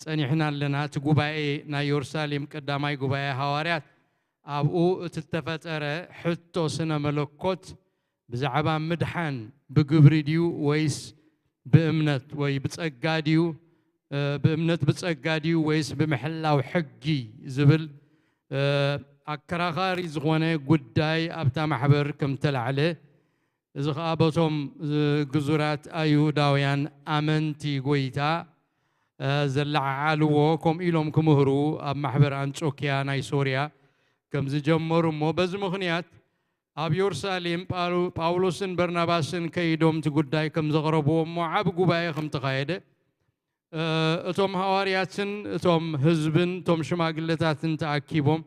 ጸኒሕና ኣለና። እቲ ጉባኤ ናይ የሩሳሌም ቀዳማይ ጉባኤ ሃዋርያት ኣብኡ እቲ እተፈጠረ ሕቶ ስነ መለኮት ብዛዕባ ምድሓን ብግብሪ ድዩ ወይስ ብእምነት ወይ ብጸጋ ድዩ፣ እ፣ ብእምነት ብጸጋ ድዩ ወይስ ብምሕላው ሕጊ ዝብል፣ እ፣ ኣከራኻሪ ዝኾነ ጉዳይ ኣብታ ማሕበር ከም ተላዕለ፣ እዚ ኸኣ በቶም፣ እ፣ ግዙራት ኣይሁዳውያን ኣመንቲ ጐይታ፣ እ፣ ዘለዓዓልዎ፣ ከምኡ ኢሎም ክምህሩ ኣብ ማሕበር ኣንጾክያ ናይ ሶርያ ከም ዝጀመሩ እሞ፣ በዚ ምኽንያት ኣብ የሩሳሌም ጳሉ-፣ ጳውሎስን በርናባስን ከይዶም እቲ ጉዳይ ከም ዘቕረብዎ እሞ፣ ዓቢ ጉባኤ ከም ተኻየደ፣ እ፣ እቶም ሃዋርያትን እቶም ህዝብን እቶም ሽማግለታትን ተኣኪቦም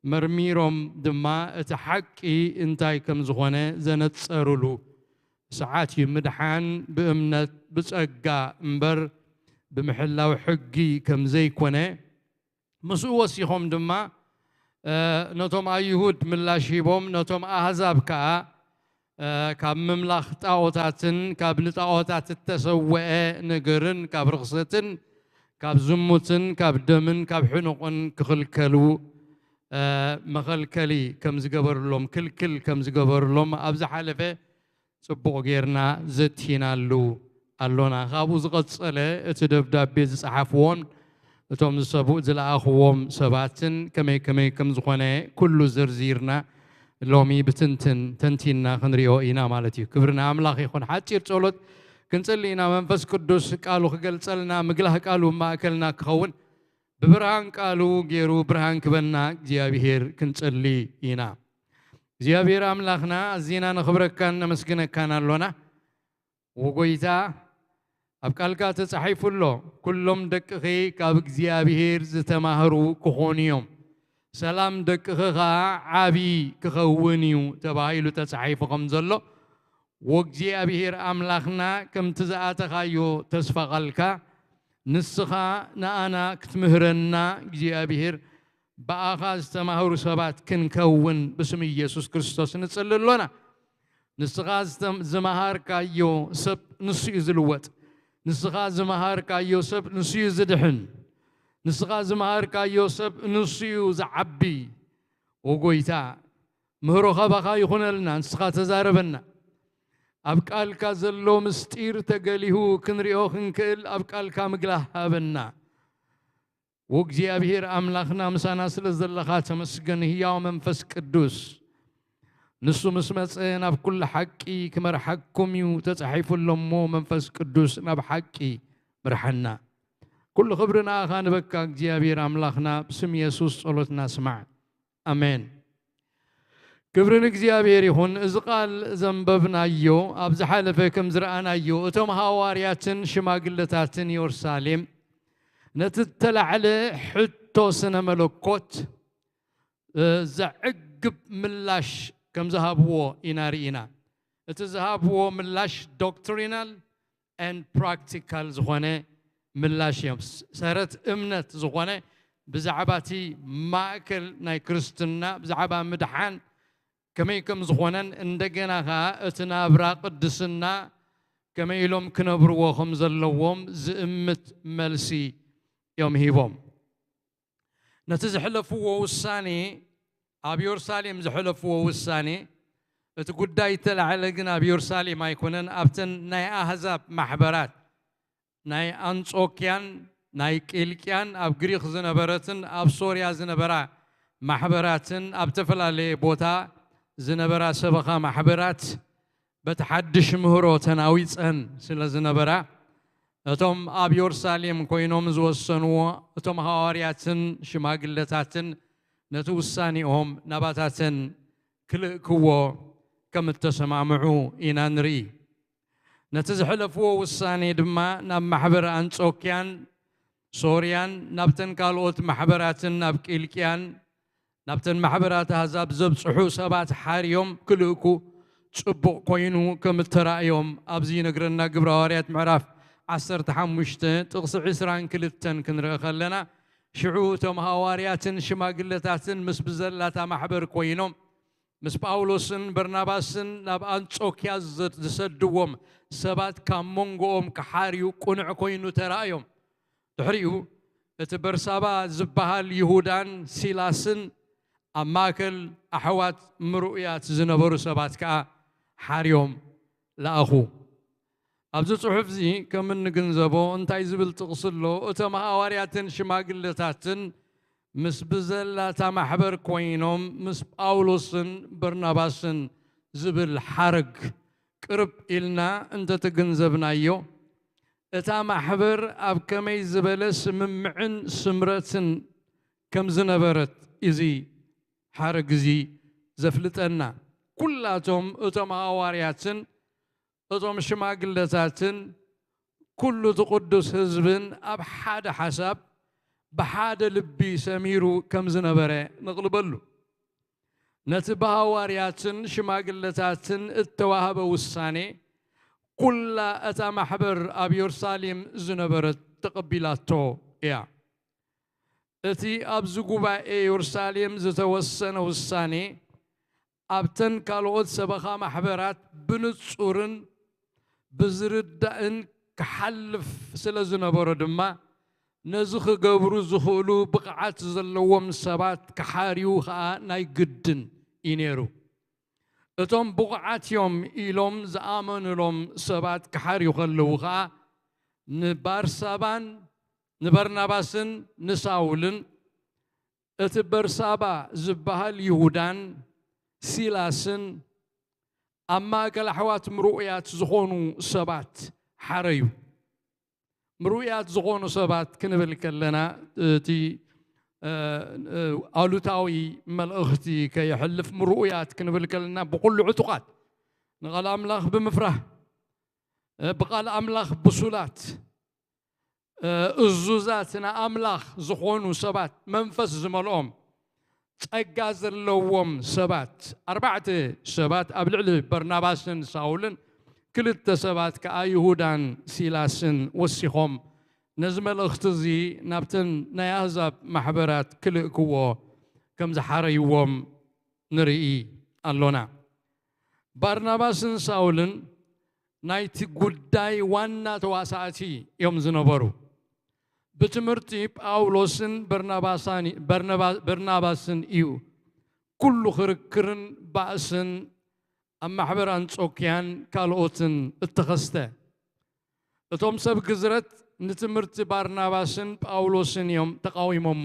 መርሚሮም ድማ እቲ ሓቂ እንታይ ከም ዝኾነ ዘነጸሩሉ ሰዓት እዩ። ምድሓን ብእምነት ብጸጋ እምበር ብምሕላው ሕጊ ከም ዘይኮነ፣ ምስኡ ወሲኾም ድማ፣ እ፣ ነቶም ኣይሁድ ምላሽ ሂቦም፣ ነቶም ኣህዛብ ከኣ፣ እ፣ ካብ ምምላኽ ጣኦታትን ካብ ንጣኦታት እተሰወአ ነገርን ካብ ርኽሰትን ካብ ዝሙትን ካብ ደምን ካብ ሕኑቕን ክኽልከሉ፣ እ፣ መኸልከሊ ከም ዝገበርሎም፣ ክልክል ከም ዝገበርሎም ኣብ ዝሓለፈ ጽቡቕ ጌርና ዘቲናሉ ኣሎና። ካብኡ ዝቐጸለ እቲ ደብዳቤ ዝጸሓፍዎን እቶም ዝሰቡ-፣ ዝለኣኽዎም ሰባትን ከመይ ከመይ ከም ዝኾነ ኩሉ ዘርዚርና ሎሚ ብትንትን ተንቲንና ክንሪኦ ኢና ማለት እዩ። ክብሪ ንኣምላኽ ይኹን። ሓጺር ጸሎት ክንጽሊ ኢና። መንፈስ ቅዱስ ቃሉ ክገልጸልና፣ ምግላህ ቃሉ ኣብ ማእከልና ክኸውን፣ ብብርሃን ቃሉ ገይሩ ብርሃን ክበና እግዚኣብሄር ክንጽሊ ኢና። እግዚኣብሄር ኣምላኽና፣ ኣዚና ነኽብረካን ነመስግነካን ኣሎና። ወጎይታ፣ ኣብ ቃልካ ተጻሒፉ ኣሎ፣ "ኩሎም ደቅኺ ካብ እግዚኣብሄር ዝተማህሩ ክኾኑ እዮም፣ ሰላም ደቅኺ ኸኣ ዓቢ ክኸውን እዩ" ተባሂሉ ተጻሒፉ ከም ዘሎ፣ ወእግዚኣብሄር ኣምላኽና፣ ከምቲ ዝኣተኻዮ ተስፋ ቃልካ፣ ንስኻ ንኣና ክትምህረና፣ እግዚኣብሄር፣ ብኣኻ ዝተማህሩ ሰባት ክንከውን ብስም ኢየሱስ ክርስቶስ ንጽሊ ኣሎና። ንስኻ ዝተም-፣ ዝመሃርካዮ ሰብ ንሱ እዩ ዝልወጥ። ንስኻ ዝመሃርካዮ ሰብ ንሱ እዩ ዝድሕን። ንስኻ ዝመሃርካዮ ሰብ ንሱ እዩ ዝዓቢ። ኦ ጎይታ፣ ምህሮ ካባኻ ይኹነልና፣ ንስኻ ተዛረበና። ኣብ ቃልካ ዘሎ ምስጢር ተገሊሁ ክንሪኦ ክንክእል ኣብ ቃልካ ምግላህ ሃበና። ወእግዚኣብሄር ኣምላኽና ምሳና ስለ ዘለኻ ተመስገን። ህያው መንፈስ ቅዱስ ንሱ ምስ መጸ ናብ ኩሉ ሓቂ ክመርሓኩም እዩ ተጻሒፉ ኣሎ እሞ፣ መንፈስ ቅዱስ ናብ ሓቂ ምርሓና። ኩሉ ክብሪ ንኣኻ ንበካ እግዚኣብሔር ኣምላኽና፣ ብስም የሱስ ጸሎትና ስማዕ። ኣሜን። ክብሪ ንእግዚኣብሔር ይኹን። እዚ ቃል ዘንበብናዮ፣ ኣብ ዝሓለፈ ከም ዝረኣናዮ፣ እቶም ሃዋርያትን ሽማግለታትን የሩሳሌም ነቲ እተላዕለ ሕቶ ስነ መለኮት፣ እ፣ ዘዕግብ ምላሽ ከም ዝሃብዎ ኢና ርኢና። እቲ ዝሃብዎ ምላሽ ዶክትሪናል and practical ዝኾነ ምላሽ እዮም። ስ-፣ ሰረት እምነት ዝኾነ ብዛዕባ እቲ ማእከል ናይ ክርስትና፣ ብዛዕባ ምድሓን ከመይ ከም ዝኾነን፣ እንደገና ኸኣ እቲ ናብራ ቅድስና ከመይ ኢሎም ክነብርዎ ከም ዘለዎም ዝእምት መልሲ እዮም ሂቦም። ነቲ ዘሕለፍዎ ውሳኔ፣ ኣብ የሩሳሌም ዘሕለፍዎ ውሳኔ፣ እቲ ጉዳይ እተላዕለ ግን ኣብ የሩሳሌም ኣይኮነን፣ ኣብተን ናይ ኣህዛብ ማሕበራት ናይ ኣንጾክያን ናይ ቂልቅያን ኣብ ግሪኽ ዝነበረትን ኣብ ሶርያ ዝነበራ ማሕበራትን ኣብ ተፈላለየ ቦታ ዝነበራ ሰበኻ ማሕበራት በቲ ሓድሽ ምህሮ ተናዊጸን ስለ ዝነበራ፣ እቶም ኣብ የሩሳሌም ኮይኖም ዝወሰንዎ እቶም ሃዋርያትን ሽማግለታትን ነቲ ውሳኔኦም ናባታተን ክልእክዎ ከም እተሰማምዑ ኢና ንርኢ። ነቲ ዘሕለፍዎ ውሳኔ ድማ ናብ ማሕበር ኣንጾክያን ሶርያን ናብተን ካልኦት ማሕበራትን ናብ ቂልቅያን ናብተን ማሕበራት ኣህዛብ ዘብጽሑ ሰባት ሓርዮም ክልእኩ ጽቡቕ ኮይኑ ከም እተራእዮም ኣብዚ ይነግረና። ግብረ ሃዋርያት ምዕራፍ ዓሰርተ ሓሙሽተ ጥቕሲ ዕስራን ክልተን ክንርኢ ከለና፣ ሽዑ እቶም ሃዋርያትን ሽማግለታትን ምስ ብዘላታ ማሕበር ኮይኖም ምስ ጳውሎስን በርናባስን ናብ ኣንጾክያ ዘ-፣ ዝሰድዎም ሰባት ካብ መንጎኦም ክሓርዩ ቅኑዕ ኮይኑ ተራእዮም። ድሕሪኡ እቲ በርሳባ ዝበሃል ይሁዳን ሲላስን ኣብ ማእከል ኣሕዋት ምርኡያት ዝነበሩ ሰባት ከኣ ሓርዮም ለኣኹ። ኣብዚ ጽሑፍ እዚ ከም እንግንዘቦ እንታይ ዝብል ጥቕሲ ኣሎ? እቶም ሃዋርያትን ሽማግለታትን ምስ ብዘላታ ማሕበር ኮይኖም ምስ ጳውሎስን በርናባስን ዝብል ሓረግ ቅርብ ኢልና እንተተገንዘብናዮ፣ እታ ማሕበር ኣብ ከመይ ዝበለ ስምምዕን ስምረትን ከም ዝነበረት እዚ ሓረግ እዚ ዘፍልጠና። ኩላቶም እቶም ሃዋርያትን እቶም ሽማግለታትን ኩሉ እቲ ቅዱስ ህዝብን ኣብ ሓደ ሓሳብ ብሓደ ልቢ ሰሚሩ ከም ዝነበረ ንቕልበሉ። ነቲ ብሃዋርያትን ሽማግለታትን እተዋህበ ውሳኔ ኩላ እታ ማሕበር ኣብ የሩሳሌም ዝነበረት ተቐቢላቶ እያ። እቲ ኣብዚ ጉባኤ የሩሳሌም ዝተወሰነ ውሳኔ ኣብተን ካልኦት ሰበኻ ማሕበራት ብንጹርን ብዝርዳእን ክሓልፍ ስለ ዝነበሮ ድማ፣ ነዚ ክገብሩ ዝኽእሉ ብቕዓት ዘለዎም ሰባት ክሓርዩ ኸኣ ናይ ግድን እዩ ነይሩ። እቶም ብቑዓት እዮም ኢሎም ዝኣመኑሎም ሰባት ክሓርዩ ከለዉ ኸኣ፣ ንባርሳባን ንበርናባስን ንሳውልን፣ እቲ በርሳባ ዝበሃል ይሁዳን ሲላስን ኣብ ማእከል ኣሕዋት ምርኡያት ዝኾኑ ሰባት ሓረዩ። ምርኡያት ዝኾኑ ሰባት ክንብል ከለና፣ እቲ፣ እ፣ እ፣ ኣሉታዊ መልእኽቲ ከየሕልፍ፣ ምርኡያት ክንብል ከለና ብኹሉ ዕጡቓት፣ ንቓል ኣምላኽ ብምፍራህ፣ እ፣ ብቓል ኣምላኽ ብሱላት፣ እ፣ እዙዛት ንኣምላኽ ዝኾኑ ሰባት፣ መንፈስ ዝመልኦም፣ ጸጋ ዘለዎም ሰባት፣ ኣርባዕተ ሰባት ኣብ ልዕሊ በርናባስን ሳውልን፣ ክልተ ሰባት ከኣ ይሁዳን ሲላስን ወሲኾም፣ ነዚ መልእኽቲ እዚ ናብተን ናይ ኣህዛብ ማሕበራት ክልእክዎ ከም ዝሓረይዎም ንርኢ ኣሎና። ባርናባስን ሳውልን ናይቲ ጉዳይ ዋና ተዋሳእቲ እዮም ዝነበሩ። ብትምህርቲ ጳውሎስን በርናባሳን-፣ በርናባ-፣ በርናባስን እዩ ኩሉ ክርክርን ባእስን ኣብ ማሕበር ኣንጾክያን ካልኦትን እተኸስተ። እቶም ሰብ ግዝረት ንትምህርቲ ባርናባስን ጳውሎስን እዮም ተቓዊሞሞ።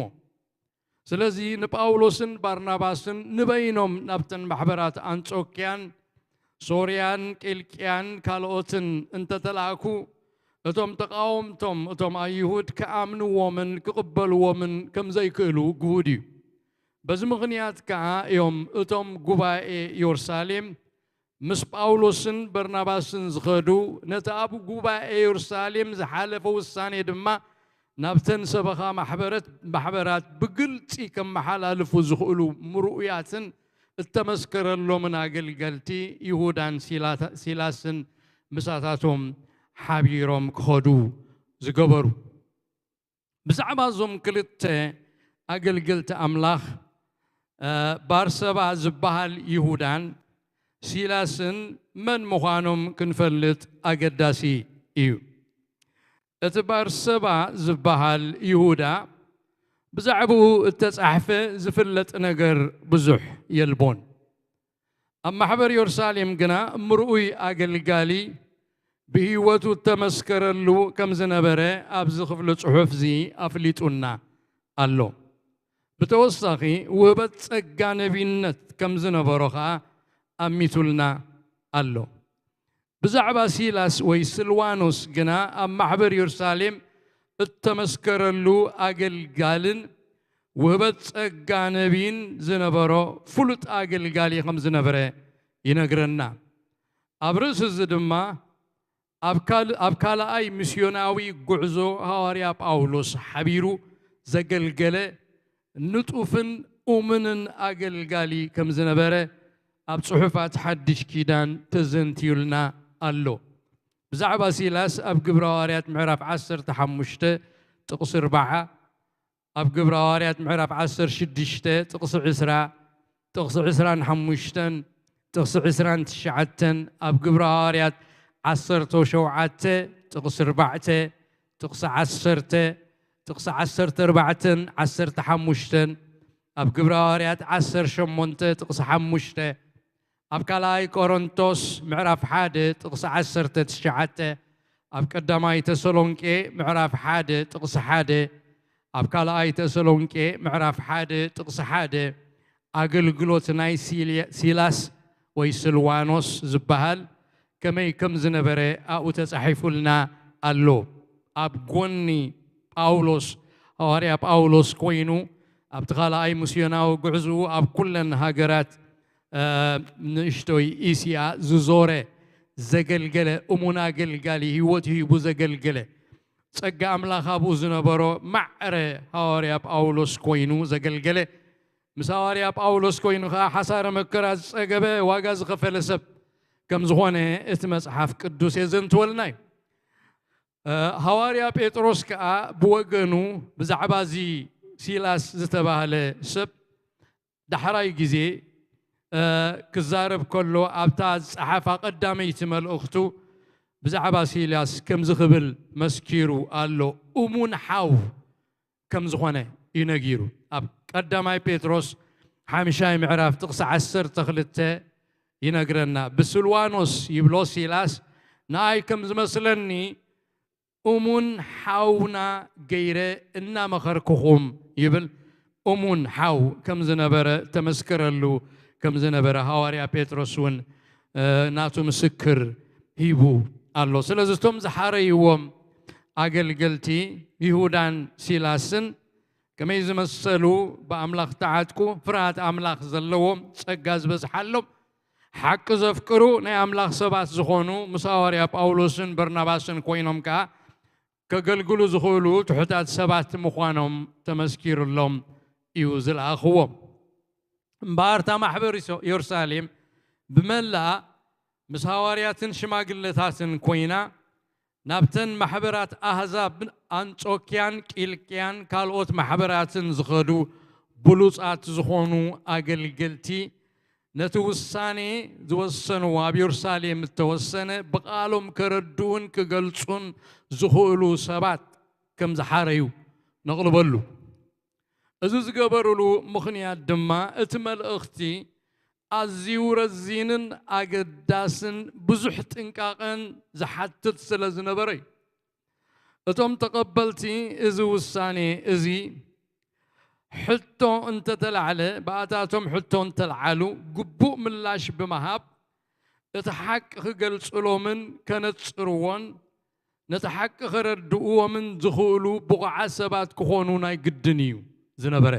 ስለዚ ንጳውሎስን ባርናባስን ንበይኖም ናብተን ማሕበራት ኣንጾክያን ሶርያን ቂልቅያን ካልኦትን እንተተላእኩ፣ እቶም ተቓወምቶም እቶም ኣይሁድ ክኣምንዎምን ክቕበልዎምን ከም ዘይክእሉ ግሁድ እዩ። በዚ ምኽንያት ከኣ እዮም እቶም ጉባኤ የሩሳሌም ምስ ጳውሎስን በርናባስን ዝኸዱ፣ ነቲ ኣብ ጉባኤ የሩሳሌም ዝሓለፈ ውሳኔ ድማ ናብተን ሰበኻ ማሕበረት-፣ ማሕበራት ብግልጺ ከመሓላልፉ ዝኽእሉ ምርኡያትን እተመስከረሎምን ኣገልገልቲ ይሁዳን ሲላታ-፣ ሲላስን ምሳታቶም ሓቢሮም ክኸዱ ዝገበሩ። ብዛዕባ እዞም ክልተ ኣገልገልቲ ኣምላኽ፣ እ፣ ባርሰባ ዝበሃል ይሁዳን ሲላስን መን ምዃኖም ክንፈልጥ ኣገዳሲ እዩ። እቲ ባርሰባ ዝበሃል ይሁዳ ብዛዕባኡ እተጻሕፈ ዝፍለጥ ነገር ብዙሕ የልቦን። ኣብ ማሕበር የሩሳሌም ግና ምርኡይ ኣገልጋሊ፣ ብህይወቱ እተመስከረሉ ከም ዝነበረ ኣብዚ ክፍሊ ጽሑፍ እዚ ኣፍሊጡና ኣሎ። ብተወሳኺ ውህበት ጸጋ ነቢይነት ከም ዝነበሮ ኸኣ ኣሚቱልና ኣሎ። ብዛዕባ ሲላስ ወይ ስልዋኖስ ግና ኣብ ማሕበር የሩሳሌም እተመስከረሉ ኣገልጋልን ውህበት ጸጋ ነቢይን ዝነበሮ ፍሉጥ ኣገልጋሊ ከም ዝነበረ ይነግረና። ኣብ ርእሲ እዚ ድማ ኣብ ካል-፣ ኣብ ካልኣይ ሚስዮናዊ ጉዕዞ ሃዋርያ ጳውሎስ ሓቢሩ ዘገልገለ ንጡፍን እሙንን ኣገልጋሊ ከም ዝነበረ ኣብ ጽሑፋት ሓድሽ ኪዳን ተዘንትዩልና ኣሎ። ብዛዕባ ሲላስ ኣብ ግብረ ሃዋርያት ምዕራፍ ዓሰርተ ሓሙሽተ ጥቕሲ ኣርብዓ፣ ኣብ ግብረ ሃዋርያት ምዕራፍ ዓሰርተ ሽዱሽተ ጥቕሲ ዕስራ፣ ጥቕሲ ዕስራን ሓሙሽተን፣ ጥቕሲ ዕስራን ትሽዓተን፣ ኣብ ግብረ ሃዋርያት ዓሰርተ ሸውዓተ ጥቕሲ ኣርባዕተ፣ ጥቕሲ ዓሰርተ፣ ጥቕሲ ዓሰርተ ኣርባዕተን ዓሰርተ ሓሙሽተን፣ ኣብ ግብረ ሃዋርያት ዓሰርተ ሸሞንተ ጥቕሲ ሓሙሽተ፣ ኣብ ካልኣይ ቆሮንቶስ ምዕራፍ ሓደ ጥቕሲ ዓሰርተ ትሽዓተ፣ ኣብ ቀዳማይ ተሰሎንቄ ምዕራፍ ሓደ ጥቕሲ ሓደ፣ ኣብ ካልኣይ ተሰሎንቄ ምዕራፍ ሓደ ጥቕሲ ሓደ፣ ኣገልግሎት ናይ ሲል-፣ ሲላስ ወይ ስልዋኖስ ዝበሃል ከመይ ከም ዝነበረ ኣብኡ ተጻሒፉልና ኣሎ። ኣብ ጎኒ ጳውሎስ፣ ሃዋርያ ጳውሎስ ኮይኑ ኣብቲ ካልኣይ ሚስዮናዊ ጉዕዝኡ ኣብ ኩለን ሃገራት፣ እ፣ ንእሽቶይ እስያ ዝዞረ ዘገልገለ እሙን ኣገልጋሊ፣ ህይወት ሂቡ ዘገልገለ፣ ጸጋ ኣምላኽ ኣብኡ ዝነበሮ ማዕረ ሃዋርያ ጳውሎስ ኮይኑ ዘገልገለ፣ ምስ ሃዋርያ ጳውሎስ ኮይኑ ኸኣ ሓሳረ መከራ ዝጸገበ፣ ዋጋ ዝኸፈለ ሰብ ከም ዝኾነ እቲ መጽሓፍ ቅዱስ የዘንትወልና እዩ። እ፣ ሃዋርያ ጴጥሮስ ከኣ ብወገኑ ብዛዕባ እዚ ሲላስ ዝተባህለ ሰብ ዳሕራይ ግዜ፣ እ፣ ክዛረብ ከሎ ኣብታ ዝጸሓፋ ቀዳመይቲ መልእኽቱ ብዛዕባ ሲላስ ከምዚ ክብል መስኪሩ ኣሎ። እሙን ሓው ከም ዝኾነ እዩ ነጊሩ። ኣብ ቀዳማይ ጴጥሮስ ሓምሻይ ምዕራፍ ጥቕሲ ዓሰርተ ክልተ ይነግረና። ብስልዋኖስ ይብሎ ሲላስ ንኣይ ከም ዝመስለኒ እሙን ሓውና ገይረ እናመኸርኩኹም ይብል። እሙን ሓው ከም ዝነበረ ተመስከረሉ፣ ከም ዝነበረ ሃዋርያ ጴጥሮስ እውን፣ እ፣ ናቱ ምስክር ሂቡ ኣሎ። ስለዚ እቶም ዝሓረይዎም ኣገልገልቲ ይሁዳን ሲላስን ከመይ ዝመሰሉ ብኣምላኽ ተዓጥቁ፣ ፍርሃት ኣምላኽ ዘለዎም፣ ጸጋ ዝበዝሓሎም፣ ሓቂ ዘፍቅሩ ናይ ኣምላኽ ሰባት ዝኾኑ ምስ ሃዋርያ ጳውሎስን በርናባስን ኮይኖም ከኣ ከገልግሉ ዝኽእሉ ትሑታት ሰባት ምዃኖም ተመስኪሩሎም እዩ ዝለኣኽዎም። እምበኣር እታ ማሕበር ኢሶ-፣ የሩሳሌም ብመላኣ ምስ ሃዋርያትን ሽማግለታትን ኮይና ናብተን ማሕበራት ኣህዛብ ኣንጾክያን ቂልቅያን ካልኦት ማሕበራትን ዝኸዱ ብሉጻት ዝኾኑ ኣገልገልቲ ነቲ ውሳኔ ዝወሰንዎ ኣብ የሩሳሌም እተወሰነ ብቓሎም ከረድኡን ክገልጹን ዝኽእሉ ሰባት ከም ዝሓረዩ ነቕልበሉ። እዚ ዝገበሩሉ ምኽንያት ድማ እቲ መልእኽቲ ኣዝዩ ረዚንን ኣገዳስን ብዙሕ ጥንቃቐን ዝሓትት ስለ ዝነበረ እዩ። እቶም ተቐበልቲ እዚ ውሳኔ እዚ ሕቶ እንተተላዕለ፣ ብኣታቶም ሕቶ እንተልዓሉ፣ ግቡእ ምላሽ ብምሃብ፣ እቲ ሓቂ ክገልጽሎምን ከነጽርዎን፣ ነቲ ሓቂ ከረድእዎምን ዝኽእሉ ብቑዓት ሰባት ክኾኑ ናይ ግድን እዩ ዝነበረ።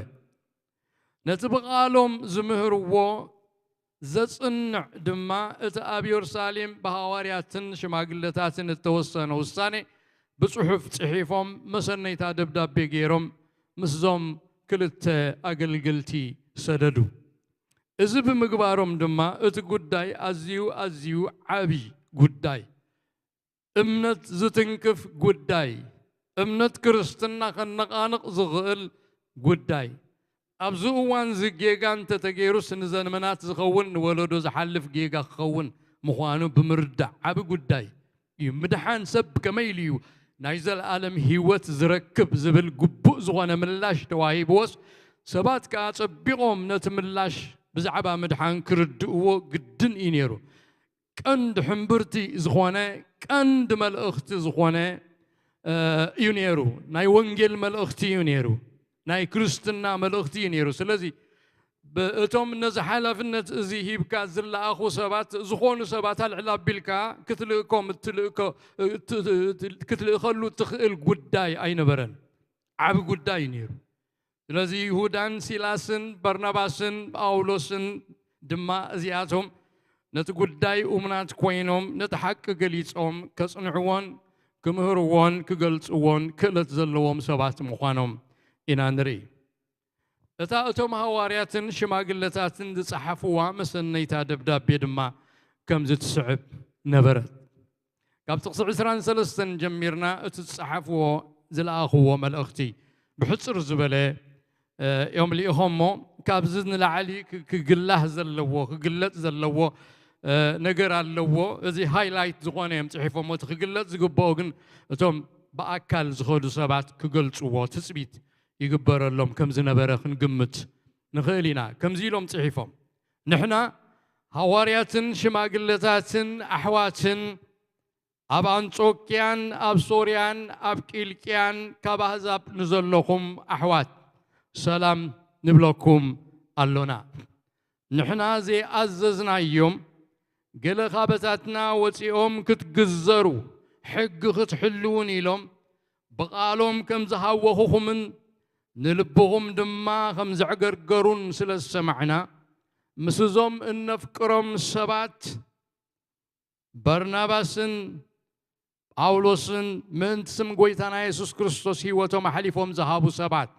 ነቲ ብቓሎም ዝምህርዎ ዘጽንዕ ድማ እቲ ኣብ የሩሳሌም ብሃዋርያትን ሽማግለታትን እተወሰነ ውሳኔ ብጽሑፍ ጽሒፎም መሰነይታ ደብዳቤ ገይሮም ምስዞም ክልተ ኣገልገልቲ ሰደዱ። እዚ ብምግባሮም ድማ እቲ ጉዳይ ኣዝዩ፣ ኣዝዩ ዓቢ ጉዳይ፣ እምነት ዝትንክፍ ጉዳይ፣ እምነት ክርስትና ከነቓንቕ ዝኽእል ጉዳይ፣ ኣብዚ እዋን እዚ ጌጋ እንተተገይሩስ ንዘመናት ዝኸውን ንወለዶ ዝሓልፍ ጌጋ ክኸውን ምዃኑ ብምርዳእ ዓቢ ጉዳይ እዩ። ምድሓን ሰብ ከመይ ኢሉ እዩ ናይ ዘለኣለም ህይወት ዝረክብ ዝብል ግቡእ ዝኾነ ምላሽ ተዋሂብዎስ፣ ሰባት ከኣ ጸቢቖም ነቲ ምላሽ ብዛዕባ ምድሓን ክርድእዎ ግድን እዩ ነይሩ። ቀንዲ ሕምብርቲ ዝኾነ፣ ቀንዲ መልእኽቲ ዝኾነ እዩ ነይሩ። ናይ ወንጌል መልእኽቲ እዩ ነይሩ። ናይ ክርስትና መልእኽቲ እዩ ነይሩ። ስለዚ እቶም ነዚ ሓላፍነት እዚ ሂብካ ዝለኣኹ ሰባት፣ ዝኾኑ ሰባት ኣልዕል ኣቢልካ ክትልእኮም ክትልእከሉ ትኽእል ጉዳይ ኣይነበረን። ዓቢ ጉዳይ እዩ ነይሩ። ስለዚ ይሁዳን ሲላስን በርናባስን ጳውሎስን ድማ እዚኣቶም ነቲ ጉዳይ እሙናት ኮይኖም ነቲ ሓቂ ገሊጾም ከጽንዕዎን ክምህርዎን ክገልጽዎን ክእለት ዘለዎም ሰባት ምዃኖም ኢና ንርኢ። እታ እቶም ሃዋርያትን ሽማግለታትን ዝጸሓፍዋ መሰነይታ ደብዳቤ ድማ ከምዚ ትስዕብ ነበረት። ካብ ጥቕሲ ዕስራን ሰለስተን ጀሚርና እቲ ዝጸሓፍዎ ዝለኣኽዎ መልእኽቲ ብሕጽር ዝበለ እዮም ልኢኾሞ። ካብዚ ንላዕሊ ክግላህ ዘለዎ ክግለጽ ዘለዎ ነገር ኣለዎ። እዚ ሃይላይት ዝኾነ እዮም ጽሒፎሞ። እቲ ክግለጽ ዝግብኦ ግን እቶም ብኣካል ዝኸዱ ሰባት ክገልጽዎ ትጽቢት ይግበረሎም ከም ዝነበረ ክንግምት ንኽእል ኢና። ከምዚ ኢሎም ጽሒፎም፣ ንሕና ሃዋርያትን ሽማግለታትን ኣሕዋትን ኣብ ኣንጾክያን ኣብ ሶርያን ኣብ ቂልቅያን ካብ ኣህዛብ ንዘለኹም ኣሕዋት ሰላም ንብለኩም ኣሎና። ንሕና ዘይኣዘዝናዮም ገለ ካባታትና ወጺኦም ክትግዘሩ ሕጊ ክትሕልዉን ኢሎም ብቓሎም ከም ዝሃወኹኹምን ንልብኹም ድማ ከም ዘዕገርገሩን ስለ ዝሰማዕና ምስዞም እነፍቅሮም ሰባት በርናባስን ጳውሎስን ምእንቲ ስም ጎይታና የሱስ ክርስቶስ ህይወቶም ኣሕሊፎም ዝሃቡ ሰባት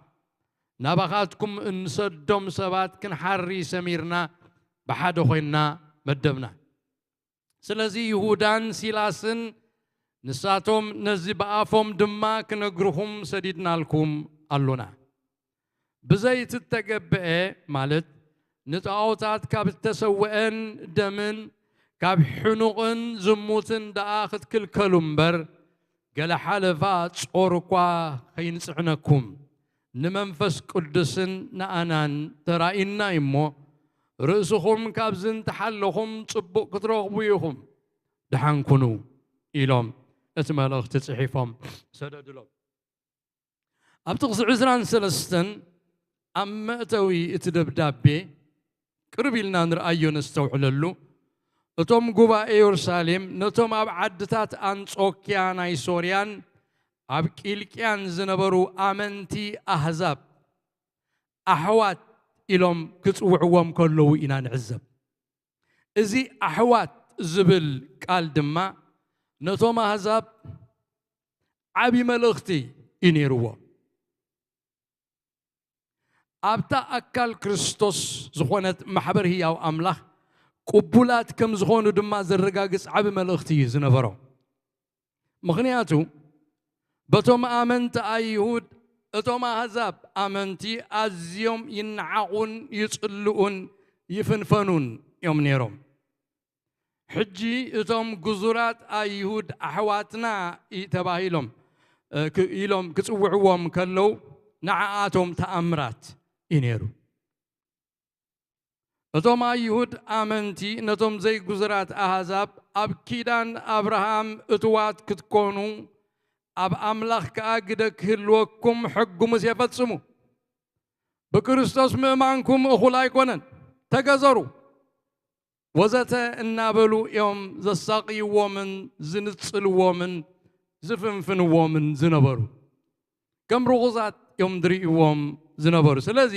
ናባኻትኩም እንሰዶም ሰባት ክንሓሪ ሰሚርና ብሓደ ኮይንና መደብና። ስለዚ ይሁዳን ሲላስን ንሳቶም ነዚ ብኣፎም ድማ ክነግርኹም ሰዲድናልኩም ኣሎና። ብዘይ እተገብአ ማለት ንጣዖታት ካብ እተሰውአን ደምን ካብ ሕኑቕን ዝሙትን ደኣ ክትክልከሉ እምበር ገለ ሓለፋ ጾር እኳ ከይንጽዕነኩም ንመንፈስ ቅዱስን ንኣናን ተራእዩና እዩ እሞ ርእስኹም ካብዚ እንተሓለኹም ጽቡቕ ክትረኽቡ ኢኹም። ደሓን ኩኑ ኢሎም እቲ መልእኽቲ ጽሒፎም ሰደድሎም። ኣብ ጥቕሲ ዕስራን ሰለስተን ኣብ መእተዊ እቲ ደብዳቤ ቅርብ ኢልና ንርኣዮ ነስተውዕለሉ። እቶም ጉባኤ የሩሳሌም ነቶም ኣብ ዓድታት ኣንጾክያ ናይ ሶርያን ኣብ ቂልቅያን ዝነበሩ ኣመንቲ ኣህዛብ ኣሕዋት ኢሎም ክጽውዕዎም ከለዉ ኢና ንዕዘብ። እዚ ኣሕዋት ዝብል ቃል ድማ ነቶም ኣህዛብ ዓቢ መልእኽቲ እዩ ነይርዎ። ኣብታ ኣካል ክርስቶስ ዝኾነት ማሕበር ህያው ኣምላኽ ቅቡላት ከም ዝኾኑ ድማ ዘረጋግጽ ዓቢ መልእኽቲ እዩ ዝነበሮ። ምኽንያቱ በቶም ኣመንቲ ኣይሁድ እቶም ኣህዛብ ኣመንቲ ኣዝዮም ይነዓቑን ይጽልኡን ይፍንፈኑን እዮም ነይሮም። ሕጂ እቶም ግዙራት ኣይሁድ ኣሕዋትና ተባሂሎም ኢሎም ክጽውዕዎም ከለዉ ንዓኣቶም ተኣምራት እዩ ነይሩ። እቶም ኣይሁድ ኣመንቲ ነቶም ዘይግዙራት ኣህዛብ ኣብ ኪዳን ኣብርሃም እትዋት ክትኮኑ ኣብ ኣምላኽ ከኣ ግደ ክህልወኩም ሕጊ ሙሴ ፈጽሙ። ብክርስቶስ ምእማንኩም እኹል ኣይኮነን፣ ተገዘሩ ወዘተ እናበሉ እዮም ዘሳቕይዎምን ዝንጽልዎምን ዝፍንፍንዎምን ዝነበሩ። ከም ርኹሳት እዮም ዝርእይዎም ዝነበሩ። ስለዚ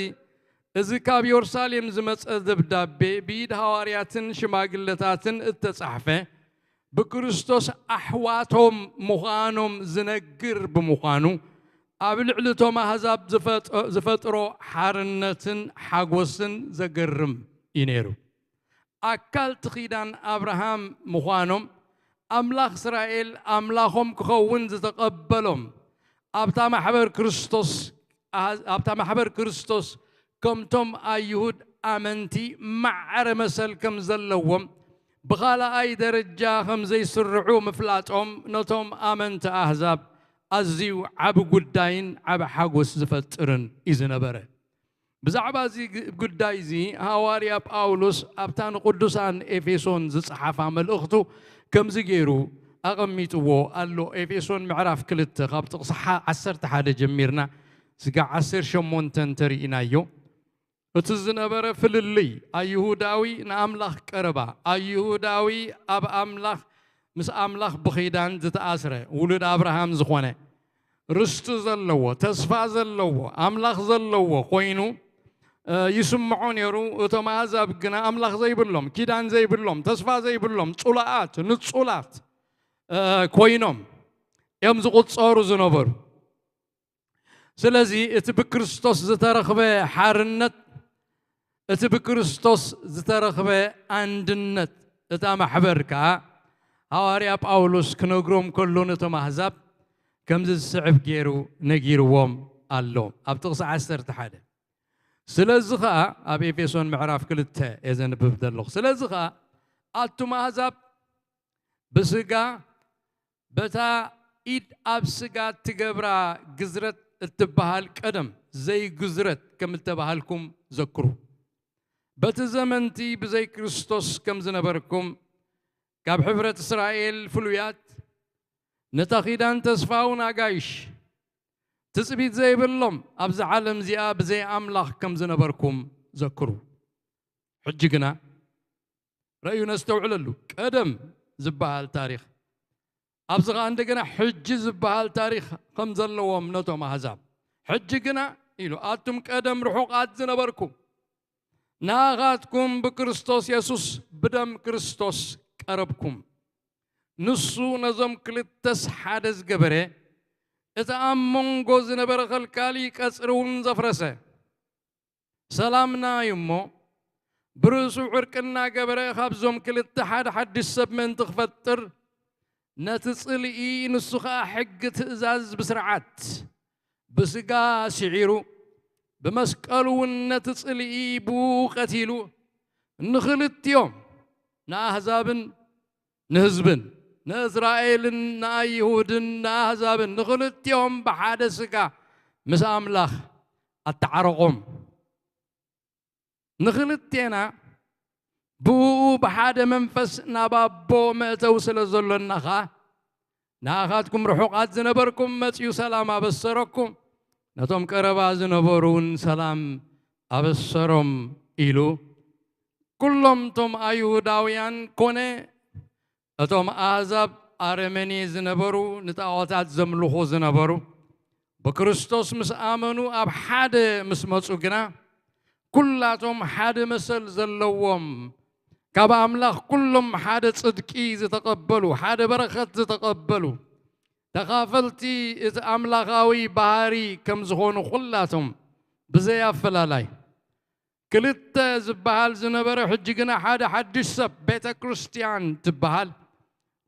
እዚ ካብ የሩሳሌም ዝመጸ ደብዳቤ ብኢድ ሃዋርያትን ሽማግለታትን እተጻሕፈ ብክርስቶስ ኣሕዋቶም ምዃኖም ዝነግር ብምዃኑ ኣብ ልዕሊ እቶም ኣህዛብ ዝፈጥሮ ሓርነትን ሓጎስን ዘገርም እዩ ነይሩ። ኣካል እቲ ኪዳን ኣብርሃም ምዃኖም ኣምላኽ እስራኤል ኣምላኾም ክኸውን ዝተቐበሎም ኣብታ ማሕበር ክርስቶስ ኣብታ ማሕበር ክርስቶስ ከምቶም ኣይሁድ ኣመንቲ ማዕረ መሰል ከም ዘለዎም ብኻልኣይ ደረጃ ከም ዘይስርዑ ምፍላጦም ነቶም ኣመንቲ ኣህዛብ ኣዝዩ ዓቢ ጉዳይን ዓቢ ሓጎስ ዝፈጥርን እዩ ዝነበረ። ብዛዕባ እዚ ግ- ጉዳይ እዚ ሃዋርያ ጳውሎስ ኣብታ ንቅዱሳን ኤፌሶን ዝጸሓፋ መልእኽቱ ከምዚ ገይሩ ኣቐሚጥዎ ኣሎ። ኤፌሶን ምዕራፍ ክልተ ካብ ጥቕሲ ሓ- ዓሰርተ ሓደ ጀሚርና ስጋዕ ዓሰርተ ሸሞንተ እንተርኢናዮ፣ እቲ ዝነበረ ፍልልይ፣ ኣይሁዳዊ ንኣምላኽ ቀረባ፣ ኣይሁዳዊ ኣብ ኣምላኽ፣ ምስ ኣምላኽ ብኺዳን ዝተኣስረ፣ ውሉድ ኣብርሃም ዝኾነ፣ ርስቲ ዘለዎ፣ ተስፋ ዘለዎ፣ ኣምላኽ ዘለዎ ኮይኑ፣ እ፣ ይስምዖ ነይሩ። እቶም ኣህዛብ ግና ኣምላኽ ዘይብሎም፣ ኪዳን ዘይብሎም፣ ተስፋ ዘይብሎም፣ ጽሉኣት፣ ንጹላት፣ እ፣ ኮይኖም እዮም ዝቑጸሩ ዝነበሩ። ስለዚ እቲ ብክርስቶስ ዝተረኽበ ሓርነት፣ እቲ ብክርስቶስ ዝተረኽበ ኣንድነት እታ ማሕበር ከኣ ሃዋርያ ጳውሎስ ክነግሮም ከሎ ነቶም ኣህዛብ ከምዚ ዝስዕብ ገይሩ ነጊርዎም ኣሎ። ኣብ ጥቕሲ ዓሰርተ ሓደ። ስለዚ ኸኣ ኣብ ኤፌሶን ምዕራፍ ክልተ እየ ዘንብብ ዘለኹ። ስለዚ ኸኣ ኣቱም ኣህዛብ ብስጋ በታ ኢድ ኣብ ስጋ እትገብራ ግዝረት እትበሃል ቀደም ዘይግዝረት ከም እተባሃልኩም ዘክሩ። በቲ ዘመንቲ ብዘይ ክርስቶስ ከም ዝነበርኩም፣ ካብ ሕብረት እስራኤል ፍሉያት፣ ነታ ኪዳን ተስፋውን ኣጋይሽ ትጽቢት ዘይብሎም ኣብዛ ዓለም እዚኣ ብዘይ ኣምላኽ ከም ዝነበርኩም ዘክሩ። ሕጂ ግና ረእዩ ነስተውዕለሉ። ቀደም ዝበሃል ታሪኽ፣ ኣብዚ ኸኣ እንደገና ሕጂ ዝበሃል ታሪኽ ከም ዘለዎም ነቶም ኣህዛብ። ሕጂ ግና ኢሉ፣ ኣቱም ቀደም ርሑቓት ዝነበርኩም፣ ንኣኻትኩም ብክርስቶስ የሱስ ብደም ክርስቶስ ቀረብኩም። ንሱ ነዞም ክልተስ ሓደ ዝገበረ፣ እቲ ኣብ መንጎ ዝነበረ ኸልካሊ ቀጽሪ እውን ዘፍረሰ፣ ሰላምና እዩ እሞ፣ ብርእሱ ዕርቂ እናገበረ፣ ካብዞም ክልተ ሓደ ሓድሽ ሰብ ምእንቲ ክፈጥር፣ ነቲ ጽልኢ፣ ንሱ ኸኣ ሕጊ ትእዛዝ ብስርዓት ብስጋ ስዒሩ፣ ብመስቀሉ እውን ነቲ ጽልኢ ብኡ ቀቲሉ፣ ንኽልቲኦም፣ ንኣህዛብን ንህዝብን፣ ንእስራኤልን ንኣይሁድን ንኣህዛብን፣ ንኽልቲኦም ብሓደ ስጋ ምስ ኣምላኽ ኣተዓረቖም። ንኽልቴና ብእኡ ብሓደ መንፈስ ናብ ኣቦ መእተዊ ስለ ዘሎና ኸኣ፣ ንኣኻትኩም ርሑቓት ዝነበርኩም መጺኡ ሰላም ኣበሰረኩም፣ ነቶም ቀረባ ዝነበሩ እውን ሰላም ኣበሰሮም ኢሉ፣ ኩሎም እቶም ኣይሁዳውያን ኮነ እቶም ኣህዛብ ኣረመኔ ዝነበሩ፣ ንጣዖታት ዘምልኹ ዝነበሩ፣ ብክርስቶስ ምስ ኣመኑ ኣብ ሓደ ምስ መጹ ግና፣ ኩላቶም ሓደ መሰል ዘለዎም፣ ካብ ኣምላኽ ኩሎም ሓደ ጽድቂ ዝተቐበሉ፣ ሓደ በረኸት ዝተቐበሉ፣ ተኻፈልቲ እቲ ኣምላኻዊ ባህሪ ከም ዝኾኑ ኩላቶም ብዘይ ኣፈላላይ፣ ክልተ ዝበሃል ዝነበረ፣ ሕጂ ግና ሓደ ሓድሽ ሰብ፣ ቤተ ክርስትያን ትበሃል፣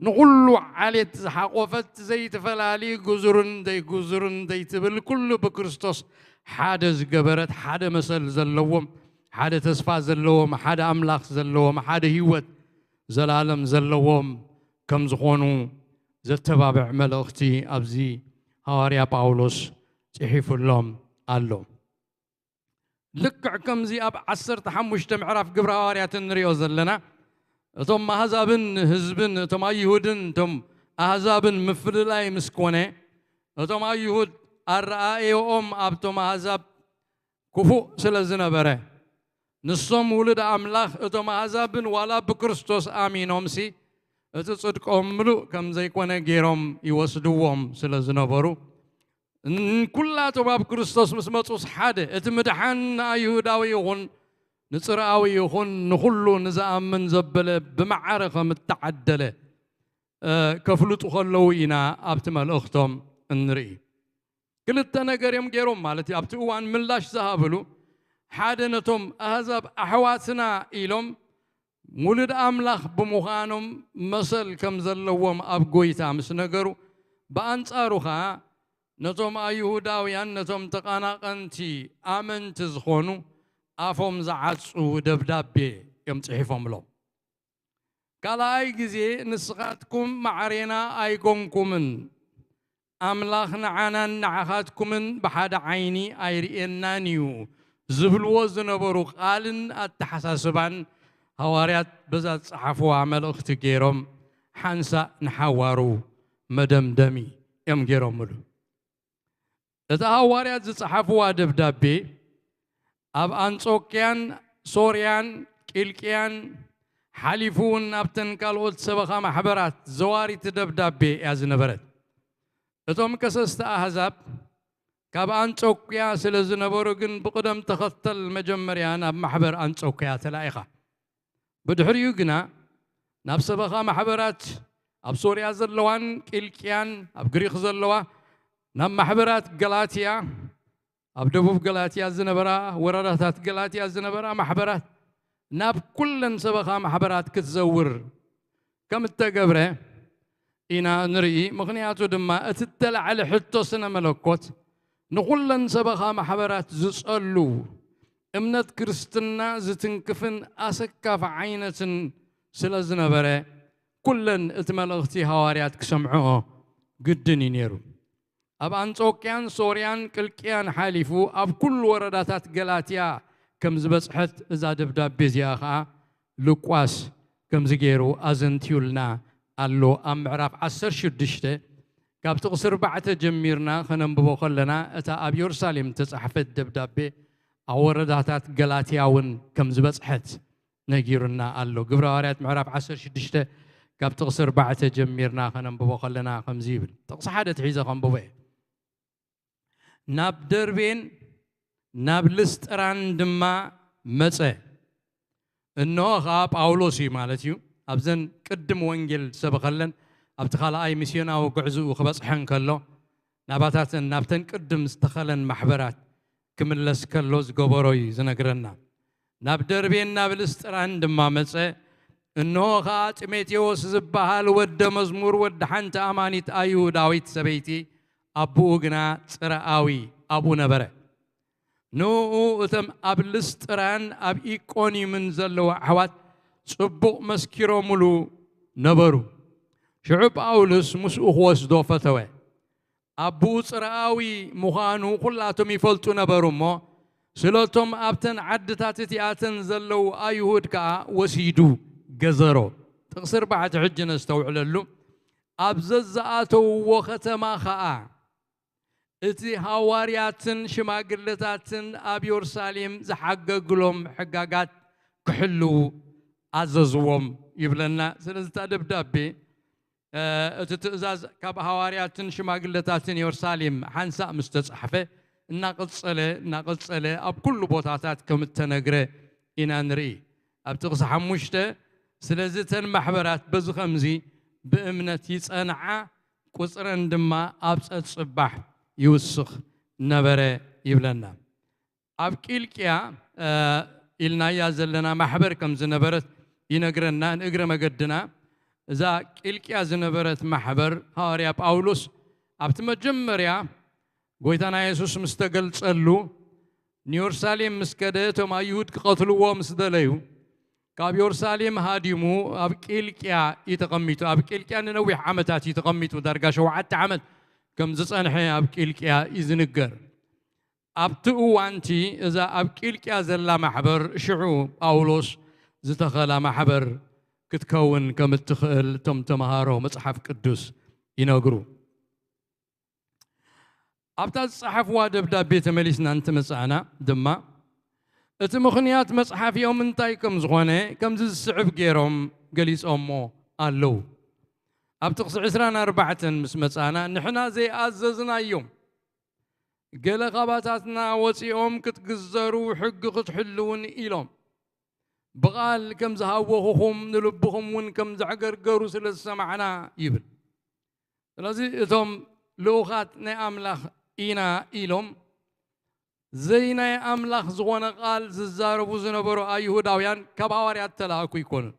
ንኹሉ ዓሌት ዝሓቖፈት፣ ዘይትፈላሊ፣ ግዙርን ዘይግዙርን ዘይትብል፣ ኩሉ ብክርስቶስ ሓደ ዝገበረት፣ ሓደ መሰል ዘለዎም፣ ሓደ ተስፋ ዘለዎም፣ ሓደ ኣምላኽ ዘለዎም፣ ሓደ ህይወት ዘላለም ዘለዎም ከም ዝኾኑ ዘተባብዕ መልእኽቲ ኣብዚ ሃዋርያ ጳውሎስ ጽሒፉሎም ኣሎ። ልክዕ ከምዚ ኣብ ዓሰርተ ሓሙሽተ ምዕራፍ ግብረ ሃዋርያት እንሪኦ ዘለና፣ እቶም ኣህዛብን ህዝብን፣ እቶም ኣይሁድን እቶም ኣህዛብን ምፍልላይ ምስ ኮነ፣ እቶም ኣይሁድ ኣረኣእዮኦም ኣብቶም ኣህዛብ ክፉእ ስለ ዝነበረ፣ ንሶም ውሉድ ኣምላኽ፣ እቶም ኣህዛብን ዋላ ብክርስቶስ ኣሚኖምሲ፣ እቲ ጽድቆም ምሉእ ከም ዘይኮነ ገይሮም ይወስድዎም ስለ ዝነበሩ፣ ን-፣ ኩላቶም ኣብ ክርስቶስ ምስ መጹስ ሓደ፣ እቲ ምድሓን ንኣይሁዳዊ ይኹን ንጽርኣዊ ይኹን ንኹሉ ንዝኣምን ዘበለ ብማዕረ ከም እተዓደለ፣ እ፣ ከፍልጡ ከለዉ ኢና ኣብቲ መልእኽቶም እንርኢ። ክልተ ነገር እዮም ገይሮም ማለት እዩ። ኣብቲ እዋን ምላሽ ዝሃብሉ፣ ሓደ ነቶም ኣህዛብ ኣሕዋትና ኢሎም ውሉድ ኣምላኽ ብምዃኖም መሰል ከም ዘለዎም ኣብ ጐይታ ምስ ነገሩ፣ ብኣንጻሩ ኸኣ ነቶም ኣይሁዳውያን፣ ነቶም ተቓናቐንቲ ኣመንቲ ዝኾኑ ኣፎም ዝዓጹ ደብዳቤ እዮም ጽሒፎምሎም። ካልኣይ ግዜ ንስኻትኩም ማዕሬና ኣይኮንኩምን፣ ኣምላኽ ንዓናን ንዓኻትኩምን ብሓደ ዓይኒ ኣይርእየናን እዩ፣ ዝብልዎ ዝነበሩ ቃልን ኣተሓሳስባን ሃዋርያት በዛ ዝጸሓፍዋ መልእኽቲ ገይሮም ሓንሳእ ንሓዋሩ መደምደሚ እዮም ገይሮምሉ። እታ ሃዋርያት ዝጸሓፍዋ ደብዳቤ ኣብ ኣንጾክያን ሶርያን ቂልቅያን ሓሊፉ እውን ናብተን ካልኦት ሰበኻ ማሕበራት ዘዋሪት ደብዳቤ እያ ዝነበረት። እቶም ከሰስቲ ኣህዛብ ካብ ኣንጾክያ ስለ ዝነበሩ ግን ብቕደም ተኸተል መጀመርያ ናብ ማሕበር ኣንጾክያ ተላኢኻ። ብድሕሪኡ ግና ናብ ሰበኻ ማሕበራት ኣብ ሶርያ ዘለዋን ቂልቅያን ኣብ ግሪኽ ዘለዋ ናብ ማሕበራት ገላትያ ኣብ ደቡብ ገላትያ ዝነበራ ወረዳታት ገላትያ ዝነበራ ማሕበራት ናብ ኩለን ሰበኻ ማሕበራት ክትዘውር ከም እተገብረ ኢና ንርኢ። ምኽንያቱ ድማ እቲ እተላዕለ ሕቶ ስነ መለኮት ንኹለን ሰበኻ ማሕበራት ዝጸሉ እምነት ክርስትና ዝትንክፍን ኣሰካፊ ዓይነትን ስለ ዝነበረ ኩለን እቲ መልእኽቲ ሃዋርያት ክሰምዕኦ ግድን እዩ ነይሩ። ኣብ ኣንጾክያን ሶርያን ቅልቅያን ሓሊፉ ኣብ ኩሉ ወረዳታት ገላትያ ከም ዝበጽሐት እዛ ደብዳቤ እዚኣ ኸኣ ሉቃስ ከምዚ ገይሩ ኣዘንትዩልና ኣሎ። ኣብ ምዕራፍ ዓሰርተ ሽዱሽተ ካብ ጥቕሲ ኣርባዕተ ጀሚርና ከነንብቦ ከለና እታ ኣብ የሩሳሌም ተጻሕፈት ደብዳቤ ኣብ ወረዳታት ገላትያ እውን ከም ዝበጽሐት ነጊሩና ኣሎ። ግብረ ሃዋርያት ምዕራፍ ዓሰርተ ሽዱሽተ ካብ ጥቕሲ ኣርባዕተ ጀሚርና ከነንብቦ ከለና ከምዚ ይብል። ጥቕሲ ሓደ ትሒዘ ከንብቦ እየ። ናብ ደርቤን ናብ ልስጥራን ድማ መጸ። እንሆ ኸኣ ጳውሎስ እዩ ማለት እዩ። ኣብዘን ቅድም ወንጌል ዝሰበኸለን ኣብቲ ካልኣይ ሚስዮናዊ ጉዕዝኡ ክበጽሐን ከሎ ናባታተን ናብተን ቅድም ዝተኸለን ማሕበራት ክምለስ ከሎ ዝገበሮ እዩ ዝነግረና። ናብ ደርቤን ናብ ልስጥራን ድማ መጸ። እንሆ ኸኣ ጢሞቴዎስ ዝበሃል ወደ መዝሙር ወዲ ሓንቲ ኣማኒት ኣይሁዳዊት ሰበይቲ ኣቦኡ ግና ጽርኣዊ ኣብኡ ነበረ። ንእኡ እቶም ኣብ ልስጥራን ኣብ ኢቆንዩምን ዘለዉ ኣሕዋት ጽቡቕ መስኪሮምሉ ነበሩ። ሽዑ ጳውሎስ ምስኡ ክወስዶ ፈተወ። ኣቦኡ ጽርኣዊ ምዃኑ ኩላቶም ይፈልጡ ነበሩ እሞ ስለቶም ኣብተን ዓድታት እቲኣተን ዘለዉ ኣይሁድ ከኣ ወሲዱ ገዘሮ። ጥቕሲ ኣርባዕተ ሕጂ ነስተውዕለሉ። ኣብ ዘዝኣተውዎ ከተማ ኸኣ እቲ ሃዋርያትን ሽማግለታትን ኣብ የሩሳሌም ዝሓገግሎም ሕጋጋት ክሕልዉ ኣዘዝዎም ይብለና። ስለዚ እታ ደብዳቤ እቲ ትእዛዝ ካብ ሃዋርያትን ሽማግለታትን የሩሳሌም ሓንሳእ ምስ ተጻሕፈ እናቐጸለ እናቐጸለ ኣብ ኩሉ ቦታታት ከም እተነግረ ኢና ንርኢ። ኣብ ጥቕሲ ሓሙሽተ ስለዚ እተን ማሕበራት በዚ ኸምዚ ብእምነት ይጸንዓ፣ ቁጽረን ድማ ኣብ ጸጽባሕ ይውስኽ ነበረ ይብለና። ኣብ ቂልቅያ ኢልናያ ዘለና ማሕበር ከም ዝነበረት ይነግረና። ንእግረ መገድና እዛ ቂልቅያ ዝነበረት ማሕበር ሃዋርያ ጳውሎስ ኣብቲ መጀመርያ ጎይታና የሱስ ምስ ተገልጸሉ ንዮርሳሌም ምስ ከደ እቶም ኣይሁድ ክቐትልዎ ምስ ደለዩ ካብ ዮርሳሌም ሃዲሙ ኣብ ቂልቅያ እዩ ተቐሚጡ። ኣብ ቂልቅያ ንነዊሕ ዓመታት እዩ ተቐሚጡ። ዳርጋ ሸውዓተ ዓመት ከም ዝጸንሐ ኣብ ቂልቅያ እዩ ዝንገር። ኣብቲ እዋንቲ እዛ ኣብ ቂልቅያ ዘላ ማሕበር ሽዑ ጳውሎስ ዝተኸላ ማሕበር ክትከውን ከም እትኽእል እቶም ተምሃሮ መጽሓፍ ቅዱስ ይነግሩ። ኣብታ ዝጸሓፍዋ ደብዳቤ ተመሊስና እንትመጻእና ድማ እቲ ምኽንያት መጽሓፊኦም እንታይ ከም ዝኾነ ከምዚ ዝስዕብ ገይሮም ገሊጾሞ ኣለዉ። ኣብ ጥቕሲ ዕስራን ኣርባዕተን ምስ መጻእና ንሕና ዘይኣዘዝናዮም ገለ ካባታትና ወጺኦም ክትግዘሩ ሕጊ ክትሕልውን ኢሎም ብቓል ከም ዝሃወኹኹም ንልብኹም እውን ከም ዘዕገርገሩ ስለ ዝሰማዕና ይብል። ስለዚ እቶም ልኡኻት ናይ ኣምላኽ ኢና ኢሎም ዘይናይ ኣምላኽ ዝኾነ ቃል ዝዛረቡ ዝነበሩ ኣይሁዳውያን ካብ ሃዋርያት ተላእኩ ኣይኮኑን።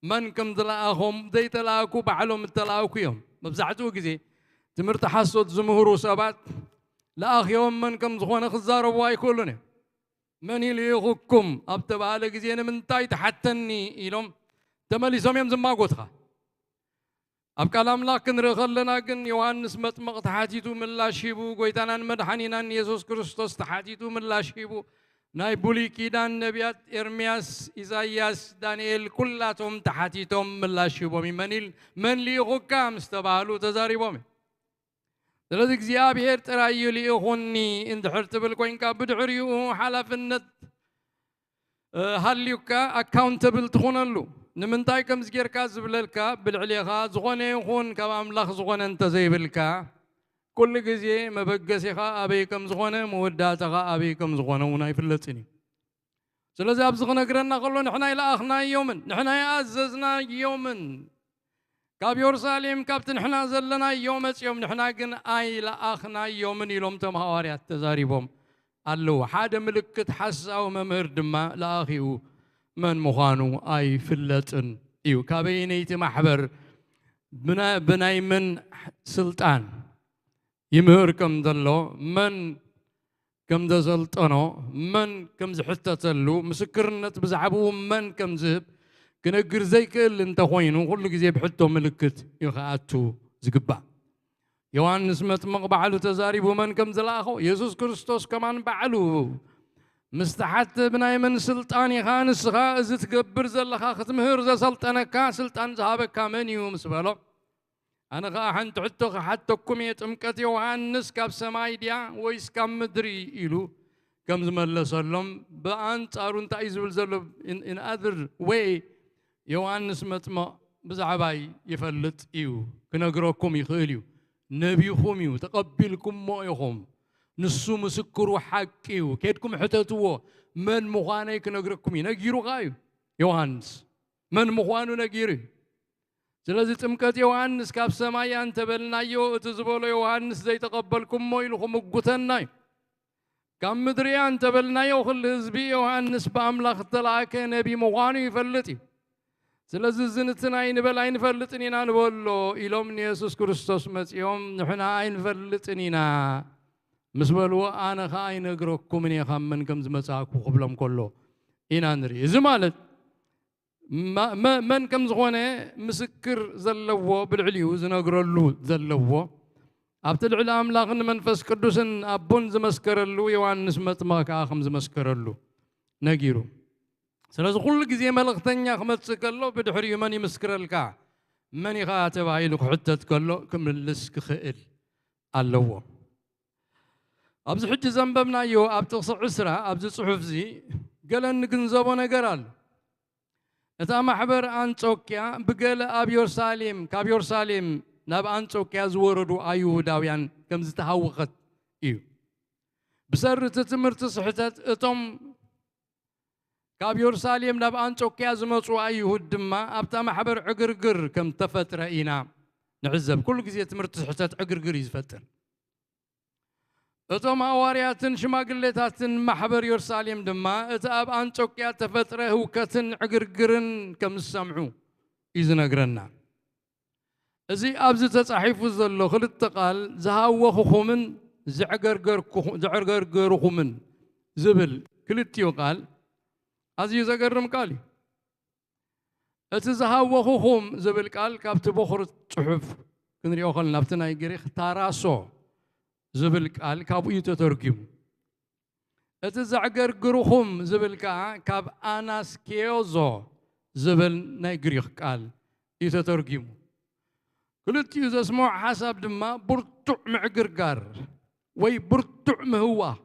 መን ከም ዝለኣኾም ዘይተላእኩ ባዕሎም እተላእኩ እዮም። መብዛሕትኡ ግዜ ትምህርቲ ሓሶት ዝምህሩ ሰባት ለኣኽዮም መን ከም ዝኾነ ክዛረቡ ኣይክእሉን እዮም። መን ይልእኹኩም ኣብ ተባህለ ግዜ ንምንታይ ትሓተኒ ኢሎም ተመሊሶም እዮም ዝማጎትኻ። ኣብ ቃል ኣምላኽ ክንርኢ ከለና ግን ዮሃንስ መጥምቕ ተሓቲቱ ምላሽ ሂቡ፣ ጎይታናን መድሓኒናን የሱስ ክርስቶስ ተሓቲቱ ምላሽ ሂቡ፣ ናይ ብሉይ ኪዳን ነቢያት ኤርምያስ፣ ኢሳይያስ፣ ዳንኤል ኩላቶም ተሓቲቶም ምላሽ ሂቦም እዩ። መን ኢል-፣ መን ልኢኹካ ምስ ተባህሉ ተዛሪቦም እዮም። ስለዚ እግዚኣብሔር ጥራይ እዩ ልኢኹኒ እንድሕር ትብል ኮይንካ፣ ብድሕሪኡ ሓላፍነት፣ እ፣ ሃልዩካ ኣካውንተብል ትኾነሉ። ንምንታይ ከምዚ ጌርካ ዝብለልካ፣ ብልዕሌኻ ዝኾነ ይኹን ካብ ኣምላኽ ዝኾነ እንተዘይብልካ፣ ኩሉ ግዜ መበገሲኻ ኣበይ ከም ዝኾነ፣ መወዳእታኻ ኣበይ ከም ዝኾነ እውን ኣይፍለጥን እዩ። ስለዚ ኣብዚ ክነግረና ከሎ፣ ንሕና ኣይለኣኽናዮምን፣ ንሕና ኣይኣዘዝናዮምን። ካብ የሩሳሌም፣ ካብቲ ንሕና ዘለናዮ መጺኦም፣ ንሕና ግን ኣይለኣኽናዮምን ኢሎም እቶም ሃዋርያት ተዛሪቦም ኣለዉ። ሓደ ምልክት ሓሳዊ መምህር ድማ ለኣኺኡ መን ምዃኑ ኣይፍለጥን እዩ። ካበየነይቲ ማሕበር፣ ብና-፣ ብናይ መን ስልጣን ይምህር ከም ዘሎ፣ መን ከም ዘሰልጠኖ፣ መን ከም ዝሕተተሉ፣ ምስክርነት ብዛዕባኡ መን ከም ዝህብ ክነግር ዘይክእል እንተኾይኑ፣ ኩሉ ግዜ ብሕቶ ምልክት እዩ ክኣቱ ዝግባእ። ዮሃንስ መጥምቕ ባዕሉ ተዛሪቡ መን ከም ዝለኣኾ፣ የሱስ ክርስቶስ ከማን ባዕሉ ምስ ተሓተ፣ "ብናይ መን ስልጣን ኢኻ ንስኻ እዚ ትገብር ዘለኻ? ክትምህር ዘሰልጠነካ፣ ስልጣን ዝሃበካ መን እዩ?" ምስ በሎ፣ ኣነ ኸኣ ሓንቲ ሕቶ ክሓተኩም እየ፣ ጥምቀት ዮሃንስ ካብ ሰማይ ድያ ወይስ ካብ ምድሪ? ኢሉ ከም ዝመለሰሎም፣ ብኣንጻሩ እንታይ እዩ ዝብል ዘሎ? In, in other way፣ ዮሃንስ መጥምቕ ብዛዕባይ ይፈልጥ እዩ፣ ክነግረኩም ይኽእል እዩ፣ ነቢኹም እዩ፣ ተቐቢልኩሞ ኢኹም፣ ንሱ ምስክሩ ሓቂ እዩ፣ ኬድኩም ሕተትዎ፣ መን ምዃነይ ክነግረኩም እዩ። ነጊሩ ኸኣ እዩ ዮሃንስ፣ መን ምዃኑ ነጊሩ እዩ። ስለዚ ጥምቀት ዮሃንስ ካብ ሰማይ እያ እንተበልናዮ፣ እቲ ዝበሎ ዮሃንስ ዘይተቐበልኩሞ ኢሉ ክምጉተና እዩ። ካብ ምድሪ እያ እንተበልናዮ፣ ኩሉ ህዝቢ ዮሃንስ ብኣምላኽ እተላእከ ነቢ ምዃኑ ይፈልጥ እዩ። ስለዚ እዚ ንትናይ ንበል ኣይንፈልጥን ኢና ንበሎ ኢሎም ንየሱስ ክርስቶስ መጺኦም፣ "ንሕና ኣይንፈልጥን ኢና" ምስ በልዎ፣ "ኣነ ኸኣ ኣይነግረኩምን እየ ካብ መን ከም ዝመጻእኩ" ክብሎም ከሎ ኢና ንርኢ። እዚ ማለት መ-፣ መ-፣ መን ከም ዝኾነ ምስክር ዘለዎ፣ ብልዕሊኡ ዝነግረሉ ዘለዎ፣ ኣብቲ ልዕሊ ኣምላኽን መንፈስ ቅዱስን ኣቦን ዝመስከረሉ፣ ዮሃንስ መጥምቕ ከኣ ከም ዝመስከረሉ ነጊሩ። ስለዚ ኩሉ ግዜ መልእኽተኛ ክመጽእ ከሎ፣ ብድሕሪኡ መን ይምስክረልካ? መን ኢኻ ተባሂሉ ክሕተት ከሎ፣ ክምልስ ክኽእል ኣለዎ። ኣብዚ ሕጂ ዘንበብናዮ ኣብ ጥቕሲ ዕስራ ኣብዚ ጽሑፍዚ ገለ እንግንዘቦ ነገር ኣሎ። እታ ማሕበር ኣንጾክያ ብገለ ኣብ የሩሳሌም፣ ካብ የሩሳሌም ናብ ኣንጾክያ ዝወረዱ ኣይሁዳውያን ከም ዝተሃወኸት እዩ። ብሰሪ እቲ ትምህርቲ ስሕተት እቶም ካብ የሩሳሌም ናብ ኣንጾክያ ዝመጹ ኣይሁድ ድማ ኣብታ ማሕበር ዕግርግር ከም ተፈጥረ ኢና ንዕዘብ። ኩሉ ግዜ ትምህርቲ ስሕተት ዕግርግር እዩ ዝፈጥር። እቶም ሃዋርያትን ሽማግሌታትን ማሕበር የሩሳሌም ድማ እቲ ኣብ ኣንጾክያ ተፈጥረ ህውከትን ዕግርግርን ከም ዝሰምዑ እዩ ዝነግረና። እዚ ኣብዚ ተጻሒፉ ዘሎ ክልተ ቃል፣ ዝሃወኹኹምን ዘዕገርገርኩኹ-፣ ዘዕገርገርኹምን ዝብል ክልቲኡ ቃል ኣዝዩ ዘገርም ቃል እዩ። እቲ ዝሃወኹኹም ዝብል ቃል ካብቲ በኹር ጽሑፍ ክንሪኦ ከለና፣ ኣብቲ ናይ ግሪኽ ታራሶ ዝብል ቃል ካብኡ እዩ ተተርጒሙ። እቲ ዘዕገርግርኹም ዝብል ከኣ ካብ ኣናስኬዮዞ ዝብል ናይ ግሪኽ ቃል እዩ ተተርጒሙ። ክልቲኡ ዘስምዖ ሓሳብ ድማ ብርቱዕ ምዕግርጋር ወይ ብርቱዕ ምህዋኽ።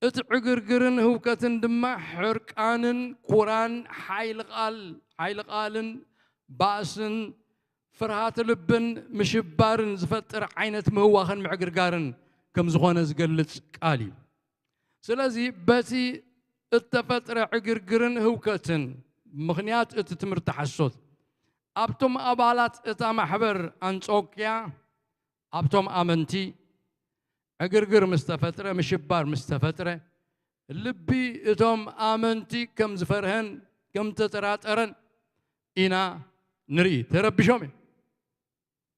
እቲ ዕግርግርን ህውከትን ድማ ሕርቃንን ኩራን፣ ሓይሊ ቃል-፣ ሓይሊ ቃልን ባእስን ፍርሃት ልብን ምሽባርን ዝፈጥር ዓይነት ምህዋኽን ምዕግርጋርን ከም ዝኾነ ዝገልጽ ቃል እዩ። ስለዚ በቲ እተፈጥረ ዕግርግርን ህውከትን ምኽንያት እቲ ትምህርቲ ሓሶት ኣብቶም ኣባላት እታ ማሕበር ኣንጾክያ፣ ኣብቶም ኣመንቲ ዕግርግር ምስ ተፈጥረ፣ ምሽባር ምስ ተፈጥረ፣ ልቢ እቶም ኣመንቲ ከም ዝፈርሀን ከም ተጠራጠረን ኢና ንርኢ። ተረቢሾም እዮም።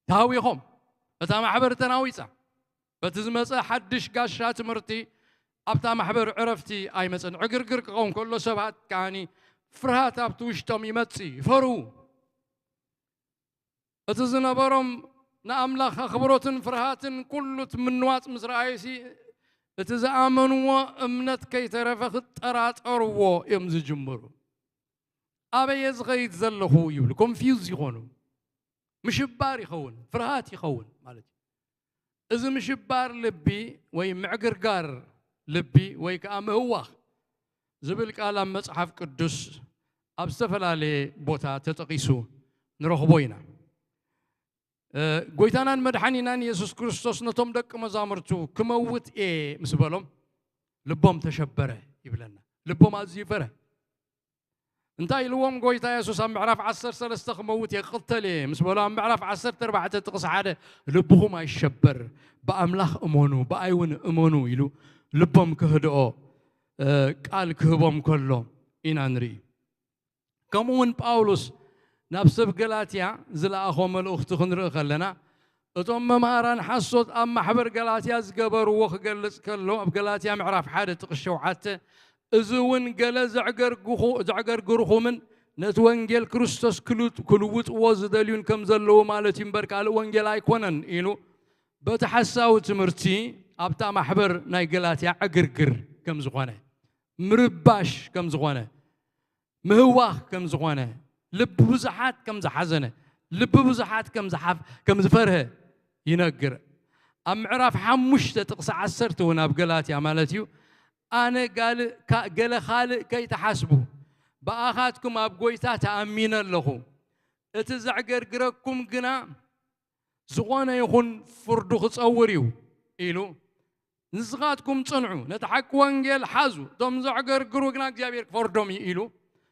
ተሃዊኾም። እታ ማሕበር ተናዊጻ። በቲ ዝመጸ ሓድሽ ጋሻ ትምህርቲ ኣብታ ማሕበር ዕረፍቲ ኣይመጸን። ዕግርግር ክኸውን ከሎ ሰባት ከኣኒ ፍርሃት ኣብቲ ውሽጦም ይመጽእ፣ ይፈርሁ። እቲ ዝነበሮም ንኣምላኽ ኣኽብሮትን ፍርሃትን ኩሉ እቲ ምንዋጽ ምስ ረኣዩሲ፣ እቲ ዝኣመንዎ እምነት ከይተረፈ ክጠራጠርዎ እዮም ዝጅምሩ። ኣበየ ዝኸይድ ዘለኹ ይብሉ፣ ኮንፊውዝ ይኾኑ። ምሽባር ይኸውን፣ ፍርሃት ይኸውን ማለት እዩ። እዚ ምሽባር ልቢ ወይ ምዕግርጋር ልቢ ወይ ከዓ ምህዋኽ ዝብል ቃል ኣብ መጽሓፍ ቅዱስ ኣብ ዝተፈላለየ ቦታ ተጠቒሱ ንረኽቦ ኢና። እ፣ ጎይታናን መድሓኒናን የሱስ ክርስቶስ ነቶም ደቂ መዛሙርቱ ክመውት እየ ምስ በሎም ልቦም ተሸበረ ይብለና። ልቦም ኣዝዩ ፈረ። እንታይ ኢልዎም ጎይታ የሱስ ኣብ ምዕራፍ ዓሰርተ ሰለስተ ክመውት እየ ክቕተል እየ ምስ በሎ ኣብ ምዕራፍ ዓሰርተ ኣርባዕተ ጥቕሲ ሓደ ልብኹም ኣይሸበር፣ ብኣምላኽ እመኑ፣ ብኣይ እውን እመኑ ኢሉ ልቦም ክህድኦ፣ እ፣ ቃል ክህቦም ከሎ ኢና ንርኢ። ከምኡ እውን ጳውሎስ ናብ ሰብ ገላትያ ዝለኣኾ መልእኽቱ ክንርኢ ከለና እቶም መምሃራን ሓሶት ኣብ ማሕበር ገላትያ ዝገበርዎ ክገልጽ ከሎ ኣብ ገላትያ ምዕራፍ ሓደ ጥቕሲ ሸውዓተ እዚ እውን ገለ ዘዕገርግኹ-፣ ዘዕገርግርኹምን ነቲ ወንጌል ክርስቶስ ክሉ-፣ ክልውጥዎ ዝደልዩን ከም ዘለዉ ማለት እዩ እምበር ካልእ ወንጌል ኣይኮነን ኢሉ በቲ ሓሳዊ ትምህርቲ ኣብታ ማሕበር ናይ ገላትያ ዕግርግር ከም ዝኾነ ምርባሽ ከም ዝኾነ ምህዋኽ ከም ዝኾነ ልቢ ብዙሓት ከም ዝሓዘነ ልቢ ብዙሓት ከም ዝሓፍ-፣ ከም ዝፈርሀ ይነግር። ኣብ ምዕራፍ ሓሙሽተ ጥቕሲ ዓሰርተ እውን ኣብ ገላትያ ማለት እዩ ኣነ ጋል-፣ ካ-፣ ገለ ካልእ ከይትሓስቡ ብኣኻትኩም ኣብ ጎይታ ተኣሚነ ኣለኹ እቲ ዘዕገርግረኩም ግና ዝኾነ ይኹን ፍርዱ ክጸውር እዩ ኢሉ ንስኻትኩም ጽንዑ ነቲ ሓቂ ወንጌል ሓዙ እቶም ዘዕገርግሩ ግና እግዚኣብሔር ክፈርዶም እዩ ኢሉ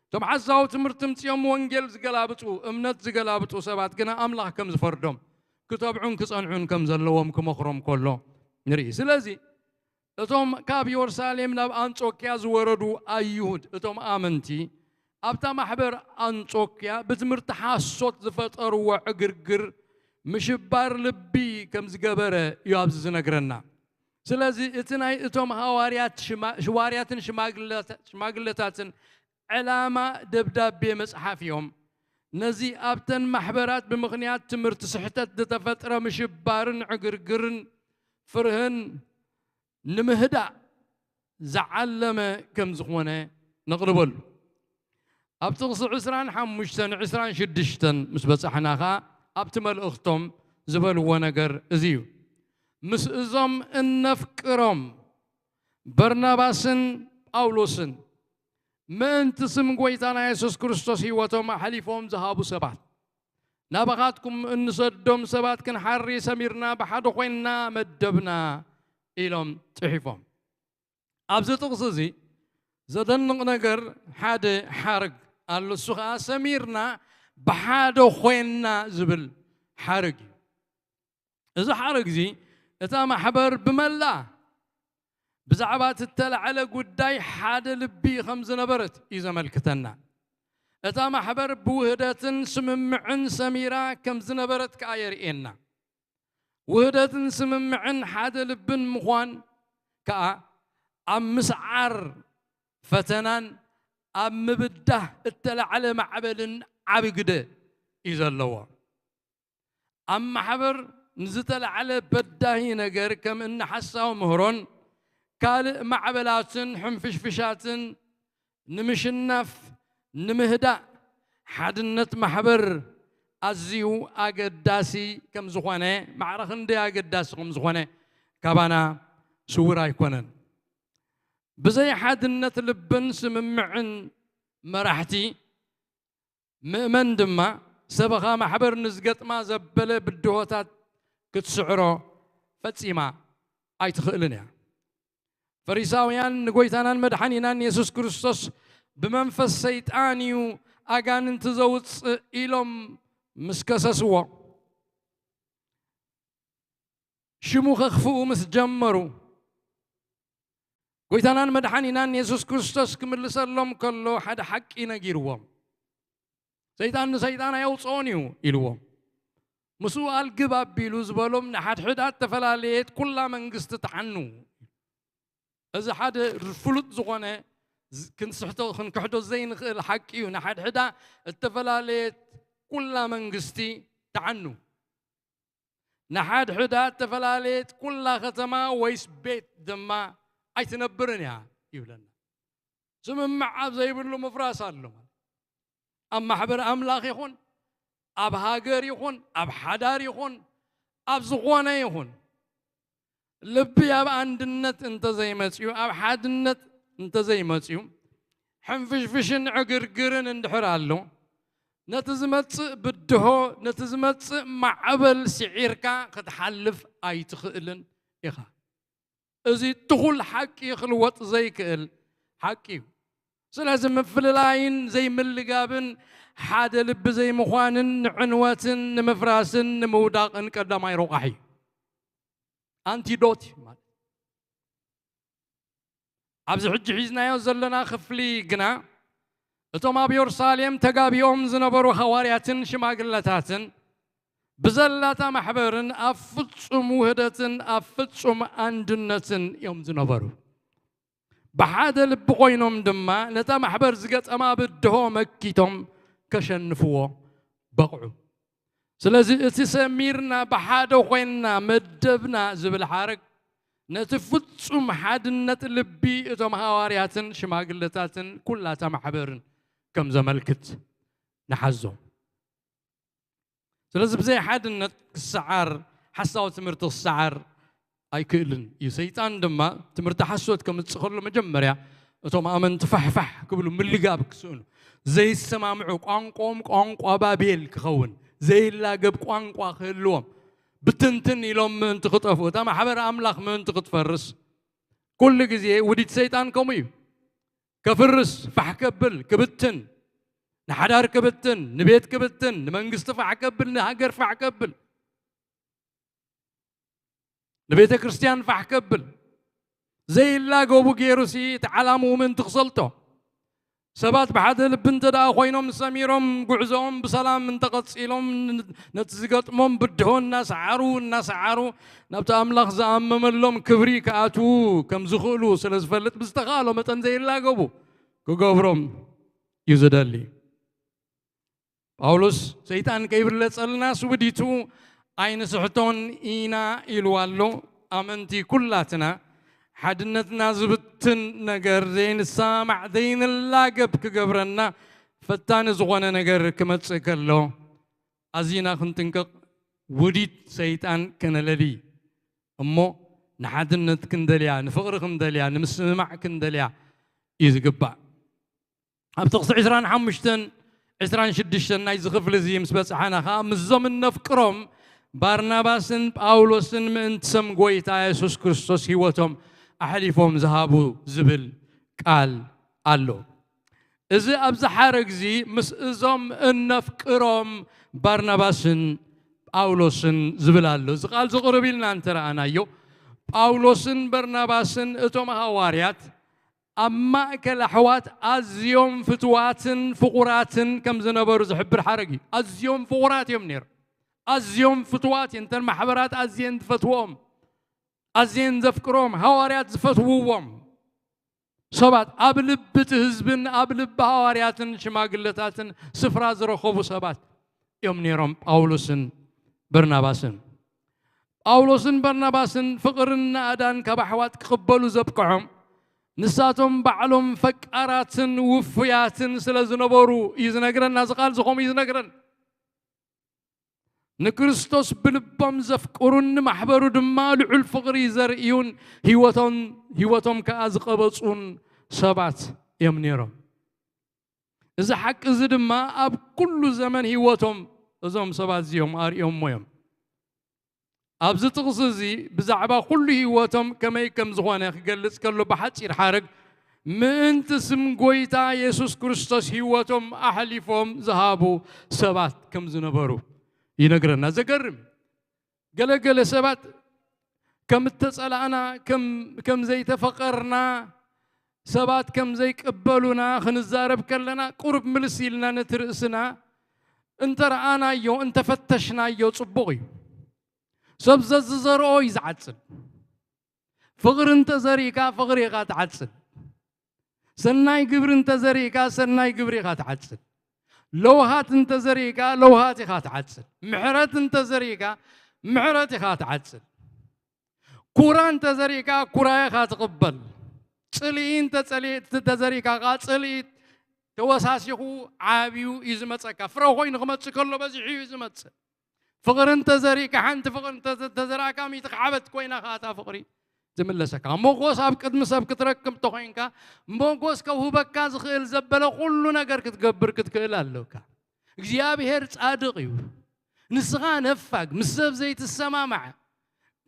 እቶም ሓሳዊ ትምህርቲ ምጽኦም ወንጌል ዝገላብጡ እምነት ዝገላብጡ ሰባት ግና ኣምላኽ ከም ዝፈርዶም ክተብዑን ክጸንዑን ከም ዘለዎም ክመኽሮም ከሎ ንርኢ ስለዚ እቶም ካብ የሩሳሌም ናብ ኣንጾክያ ዝወረዱ ኣይሁድ እቶም ኣመንቲ ኣብታ ማሕበር ኣንጾክያ ብትምህርቲ ሓሶት ዝፈጠርዎ ዕግርግር ምሽባር ልቢ ከም ዝገበረ እዩ ኣብዚ ዝነግረና ስለዚ እቲ ናይ እቶም ሃዋርያት ሽማ- ሽዋርያትን ሽማግለታ- ሽማግለታትን ዕላማ ደብዳቤ መጽሓፍ እዮም ነዚ ኣብተን ማሕበራት ብምኽንያት ትምህርቲ ስሕተት ዝተፈጥረ ምሽባርን ዕግርግርን ፍርህን ንምህዳእ ዝዓለመ ከም ዝኾነ ነቕርበሉ ኣብ ጥቕሲ ዕስራን ሓሙሽተን ዕስራን ሽዱሽተን ምስ በጻሕና ኸኣ ኣብቲ መልእኽቶም ዝበልዎ ነገር እዚ እዩ ምስ እዞም እነፍቅሮም በርናባስን ጳውሎስን ምእንቲ ስም ጎይታና የሱስ ክርስቶስ ህይወቶም ኣሕሊፎም ዝሃቡ ሰባት ናባኻትኩም እንሰዶም ሰባት ክንሓሪ ሰሚርና ብሓደ ኮይንና መደብና ኢሎም ጽሒፎም ኣብዚ ጥቕሲ እዚ ዘደንቕ ነገር ሓደ ሓረግ ኣሎ እሱ ከዓ ሰሚርና ብሓደ ኮይንና ዝብል ሓረግ እዩ እዚ ሓረግ እዚ እታ ማሕበር ብመላ ብዛዕባ እቲ እተላዕለ ጉዳይ ሓደ ልቢ ከም ዝነበረት እዩ ዘመልክተና እታ ማሕበር ብውህደትን ስምምዕን ሰሚራ ከም ዝነበረት ከዓ የርእየና ውህደትን ስምምዕን ሓደ ልብን ምዃን ከዓ ኣብ ምስዓር ፈተናን ኣብ ምብዳህ እተላዕለ ማዕበልን ዓቢ ግደ እዩ ዘለዎ ኣብ ማሕበር ንዝተላዕለ በዳሂ ነገር ከም እኒ ሓሳዊ ምህሮን ካልእ ማዕበላትን ሕንፍሽፍሻትን ንምሽናፍ ንምህዳእ ሓድነት ማሕበር ኣዝዩ ኣገዳሲ ከም ዝኾነ ማዕረ ክንደይ ኣገዳሲ ከም ዝኾነ ካባና ስውር ኣይኮነን። ብዘይ ሓድነት ልብን ስምምዕን መራሕቲ ምእመን ድማ ሰበኻ ማሕበር ንዝገጥማ ዘበለ ብድሆታት ክትስዕሮ ፈጺማ ኣይትኽእልን እያ። ፈሪሳውያን ንጎይታናን መድሓኒናን የሱስ ክርስቶስ ብመንፈስ ሰይጣን እዩ ኣጋንንቲ ዘውፅእ ኢሎም ምስ ከሰስዎ ሽሙ ከኽፍኡ ምስ ጀመሩ ጎይታናን መድሓኒናን የሱስ ክርስቶስ ክምልሰሎም ከሎ ሓደ ሓቂ ነጊርዎም። ሰይጣን ንሰይጣን ኣየውፅኦን እዩ ኢልዎም። ምስኡ ኣልግብ ኣቢሉ ዝበሎም ንሓድሕዳ እተፈላለየት ኩላ መንግስቲ ትሓኑ። እዚ ሓደ ፍሉጥ ዝኾነ ክንስሕቶ ክንክሕዶ ዘይንኽእል ሓቂ እዩ። ንሓድሕዳ እተፈላለየት ኩላ መንግስቲ ትሓኑ። ንሓድሕዳ እተፈላለየት ኩላ ከተማ ወይስ ቤት ድማ ኣይትነብርን እያ ይብለና። ስምምዕ ኣብ ዘይብሉ ምፍራስ ኣሎ። ኣብ ማሕበር ኣምላኽ ይኹን፣ ኣብ ሃገር ይኹን፣ ኣብ ሓዳር ይኹን፣ ኣብ ዝኾነ ይኹን፣ ልቢ ኣብ ኣንድነት እንተዘይመጽዩ፣ ኣብ ሓድነት እንተዘይመጽዩ፣ ሕንፍሽፍሽን ዕግርግርን እንድሕር ኣሎ፣ ነቲ ዝመጽእ ብድሆ፣ ነቲ ዝመጽእ ማዕበል ስዒርካ ክትሓልፍ ኣይትኽእልን ኢኻ። እዚ ትኹል ሓቂ ክልወጥ ዘይክእል ሓቂ እዩ። ስለዚ ምፍልላይን ዘይምልጋብን ሓደ ልቢ ዘይምዃንን ንዕንወትን ንምፍራስን ንምውዳቕን ቀዳማይ ረቋሒ እዩ። ኣንቲዶት እዩ ማለት። ኣብዚ ሕጂ ሒዝናዮ ዘለና ክፍሊ ግና እቶም ኣብ የሩሳሌም ተጋቢኦም ዝነበሩ ሃዋርያትን ሽማግለታትን ብዘላታ ማሕበርን ኣብ ፍጹም ውህደትን ኣብ ፍጹም ኣንድነትን እዮም ዝነበሩ። ብሓደ ልቢ ኮይኖም ድማ ነታ ማሕበር ዝገጠማ ብድሆ መኪቶም ከሸንፍዎ በቕዑ። ስለዚ እቲ ሰሚርና ብሓደ ኮይንና መደብና ዝብል ሓረግ ነቲ ፍጹም ሓድነት ልቢ እቶም ሃዋርያትን ሽማግለታትን ኩላታ ማሕበርን ከም ዘመልክት ንሓዞ። ስለዚ ብዘይ ሓድነት ክሰዓር፣ ሓሳዊ ትምህርቲ ክሰዓር ኣይክእልን እዩ። ሰይጣን ድማ ትምህርቲ ሓሶት ከምጽእ ከሎ መጀመርያ እቶም ኣመንቲ ፋሕፋሕ ክብሉ ምልጋብ ክስእኑ፣ ዘይሰማምዑ ቋንቋኦም ቋንቋ ባቤል ክኸውን፣ ዘይላገብ ቋንቋ ክህልዎም፣ ብትንትን ኢሎም ምእንቲ ክጠፍኡ፣ እታ ማሕበር ኣምላኽ ምእንቲ ክትፈርስ፣ ኩሉ ግዜ ውዲት ሰይጣን ከምኡ እዩ። ከፍርስ፣ ፋሕ ከብል፣ ክብትን፣ ንሓዳር ክብትን፣ ንቤት ክብትን፣ ንመንግስቲ ፋሕ ከብል፣ ንሃገር ፋሕ ከብል፣ ንቤተ ክርስቲያን ፋሕ ከብል፣ ዘይላገቡ ገይሩሲ እቲ ዓላምኡ ምእንቲ ክሰልጦ። ሰባት ብሓደ ልቢ እንተ ደኣ ኮይኖም ሰሚሮም ጉዕዞኦም ብሰላም እንተቐጺሎም ን-፣ ነቲ ዝገጥሞም ብድሆ እናሰዓሩ እናሰዓሩ ናብቲ ኣምላኽ ዝኣመመሎም ክብሪ ክኣትዉ ከም ዝኽእሉ ስለ ዝፈልጥ ብዝተኻእሎ መጠን ዘይላገቡ ክገብሮም እዩ ዝደሊ። ጳውሎስ ሰይጣን ከይብለጸልና ስውዲቱ ኣይንስሕቶን ኢና ኢሉ ኣሎ። ኣመንቲ ኩላትና ሓድነትና ዝብትን ነገር ዘይንሰማማዕ ዘይንላገብ ክገብረና ፈታኒ ዝኾነ ነገር ክመጽእ ከሎ ኣዚና ክንጥንቀቕ ውዲት ሰይጣን ከነለሊ እሞ ንሓድነት ክንደልያ፣ ንፍቕሪ ክንደልያ፣ ንምስምማዕ ክንደልያ እዩ ዝግባእ። ኣብ ጥቕሲ ዕስራን ሓሙሽተን ዕስራን ሽዱሽተን ናይዚ ክፍሊ እዚ ምስ በጽሓና ኸኣ ምስዞም እነፍቅሮም ባርናባስን ጳውሎስን ምእንቲ ስም ጐይታ የሱስ ክርስቶስ ህይወቶም ኣሕሊፎም ዝሃቡ ዝብል ቃል ኣሎ። እዚ ኣብዚ ሓረግ እዚ ምስ እዞም እነፍቅሮም ባርናባስን ጳውሎስን ዝብል ኣሎ። እዚ ቃል እዚ ቕርብ ኢልና እንተ ረኣናዮ ጳውሎስን በርናባስን እቶም ሃዋርያት ኣብ ማእከል ኣሕዋት ኣዝዮም ፍትዋትን ፍቑራትን ከም ዝነበሩ ዝሕብር ሓረግ እዩ። ኣዝዮም ፍቑራት እዮም ነይሮም። ኣዝዮም ፍትዋት እዮም። እተን ማሕበራት ኣዝየን ዝፈትውኦም፣ ኣዝየን ዘፍቅርዎም፣ ሃዋርያት ዝፈትውዎም ሰባት ኣብ ልቢ እቲ ህዝብን ኣብ ልቢ ሃዋርያትን ሽማግለታትን ስፍራ ዝረኸቡ ሰባት እዮም ነይሮም ጳውሎስን በርናባስን። ጳውሎስን በርናባስን ፍቕርን ናእዳን ካብ ኣሕዋት ክቕበሉ ዘብቅዖም ንሳቶም ባዕሎም ፈቃራትን ውፉያትን ስለ ዝነበሩ እዩ ዝነግረና። እዚ ቃል እዚ ከምኡ እዩ ዝነግረን። ንክርስቶስ ብልቦም ዘፍቅሩን ንማሕበሩ ድማ ልዑል ፍቕሪ ዘርእዩን ህይወቶም፣ ህይወቶም ከኣ ዝቐበጹን ሰባት እዮም ነይሮም። እዚ ሓቂ እዚ ድማ ኣብ ኩሉ ዘመን ህይወቶም እዞም ሰባት እዚኦም ኣርእዮምዎ እዮም። ኣብዚ ጥቕሲ እዚ ብዛዕባ ኩሉ ህይወቶም ከመይ ከም ዝኾነ ክገልጽ ከሎ ብሓጺር ሓረግ ምእንቲ ስም ጐይታ የሱስ ክርስቶስ ህይወቶም ኣሕሊፎም ዝሃቡ ሰባት ከም ዝነበሩ ይነግረና። ዘገርም። ገለ ገለ ሰባት ከም እተጸላእና፣ ከም፣ ከም ዘይተፈቐርና፣ ሰባት ከም ዘይቅበሉና ክንዛረብ ከለና ቁሩብ ምልስ ኢልና ነቲ ርእስና እንተ ረኣናዮ፣ እንተ ፈተሽናዮ ጽቡቕ እዩ። ሰብ ዘዝዘርኦ እዩ ዝዓጽድ። ፍቕሪ እንተ ዘሪእካ ፍቕሪ ኢኻ ትዓጽድ። ሰናይ ግብሪ እንተ ዘሪእካ ሰናይ ግብሪ ኢኻ ትዓጽድ። ለውሃት እንተ ዘሪእካ ለውሃት ኢኻ ትዓጽድ። ምሕረት እንተ ዘሪእካ ምሕረት ኢኻ ትዓጽድ። ኩራ እንተዘሪእካ ኩራ ኢኻ ትቕበል። ጽልኢ እንተጸሊ-፣ እንተዘሪእካ ከኣ ጽልኢ ተወሳሲኹ ዓብዩ እዩ ዝመጸካ። ፍረ ኮይኑ ክመጽእ ከሎ በዚሑ እዩ ዝመጽእ። ፍቕሪ እንተዘሪእካ፣ ሓንቲ ፍቕሪ እንተ-፣ እንተዘራእካ፣ ሚእቲ ክዓበት ኮይና ከኣ እታ ፍቕሪ ትምለሰካ። ሞጎስ ኣብ ቅድሚ ሰብ ክትረክብ እንተኾይንካ፣ ሞጎስ ከውህበካ ዝኽእል ዘበለ ኩሉ ነገር ክትገብር ክትክእል ኣለካ። እግዚኣብሔር ጻድቕ እዩ። ንስኻ ነፋግ፣ ምስ ሰብ ዘይትሰማማዕ፣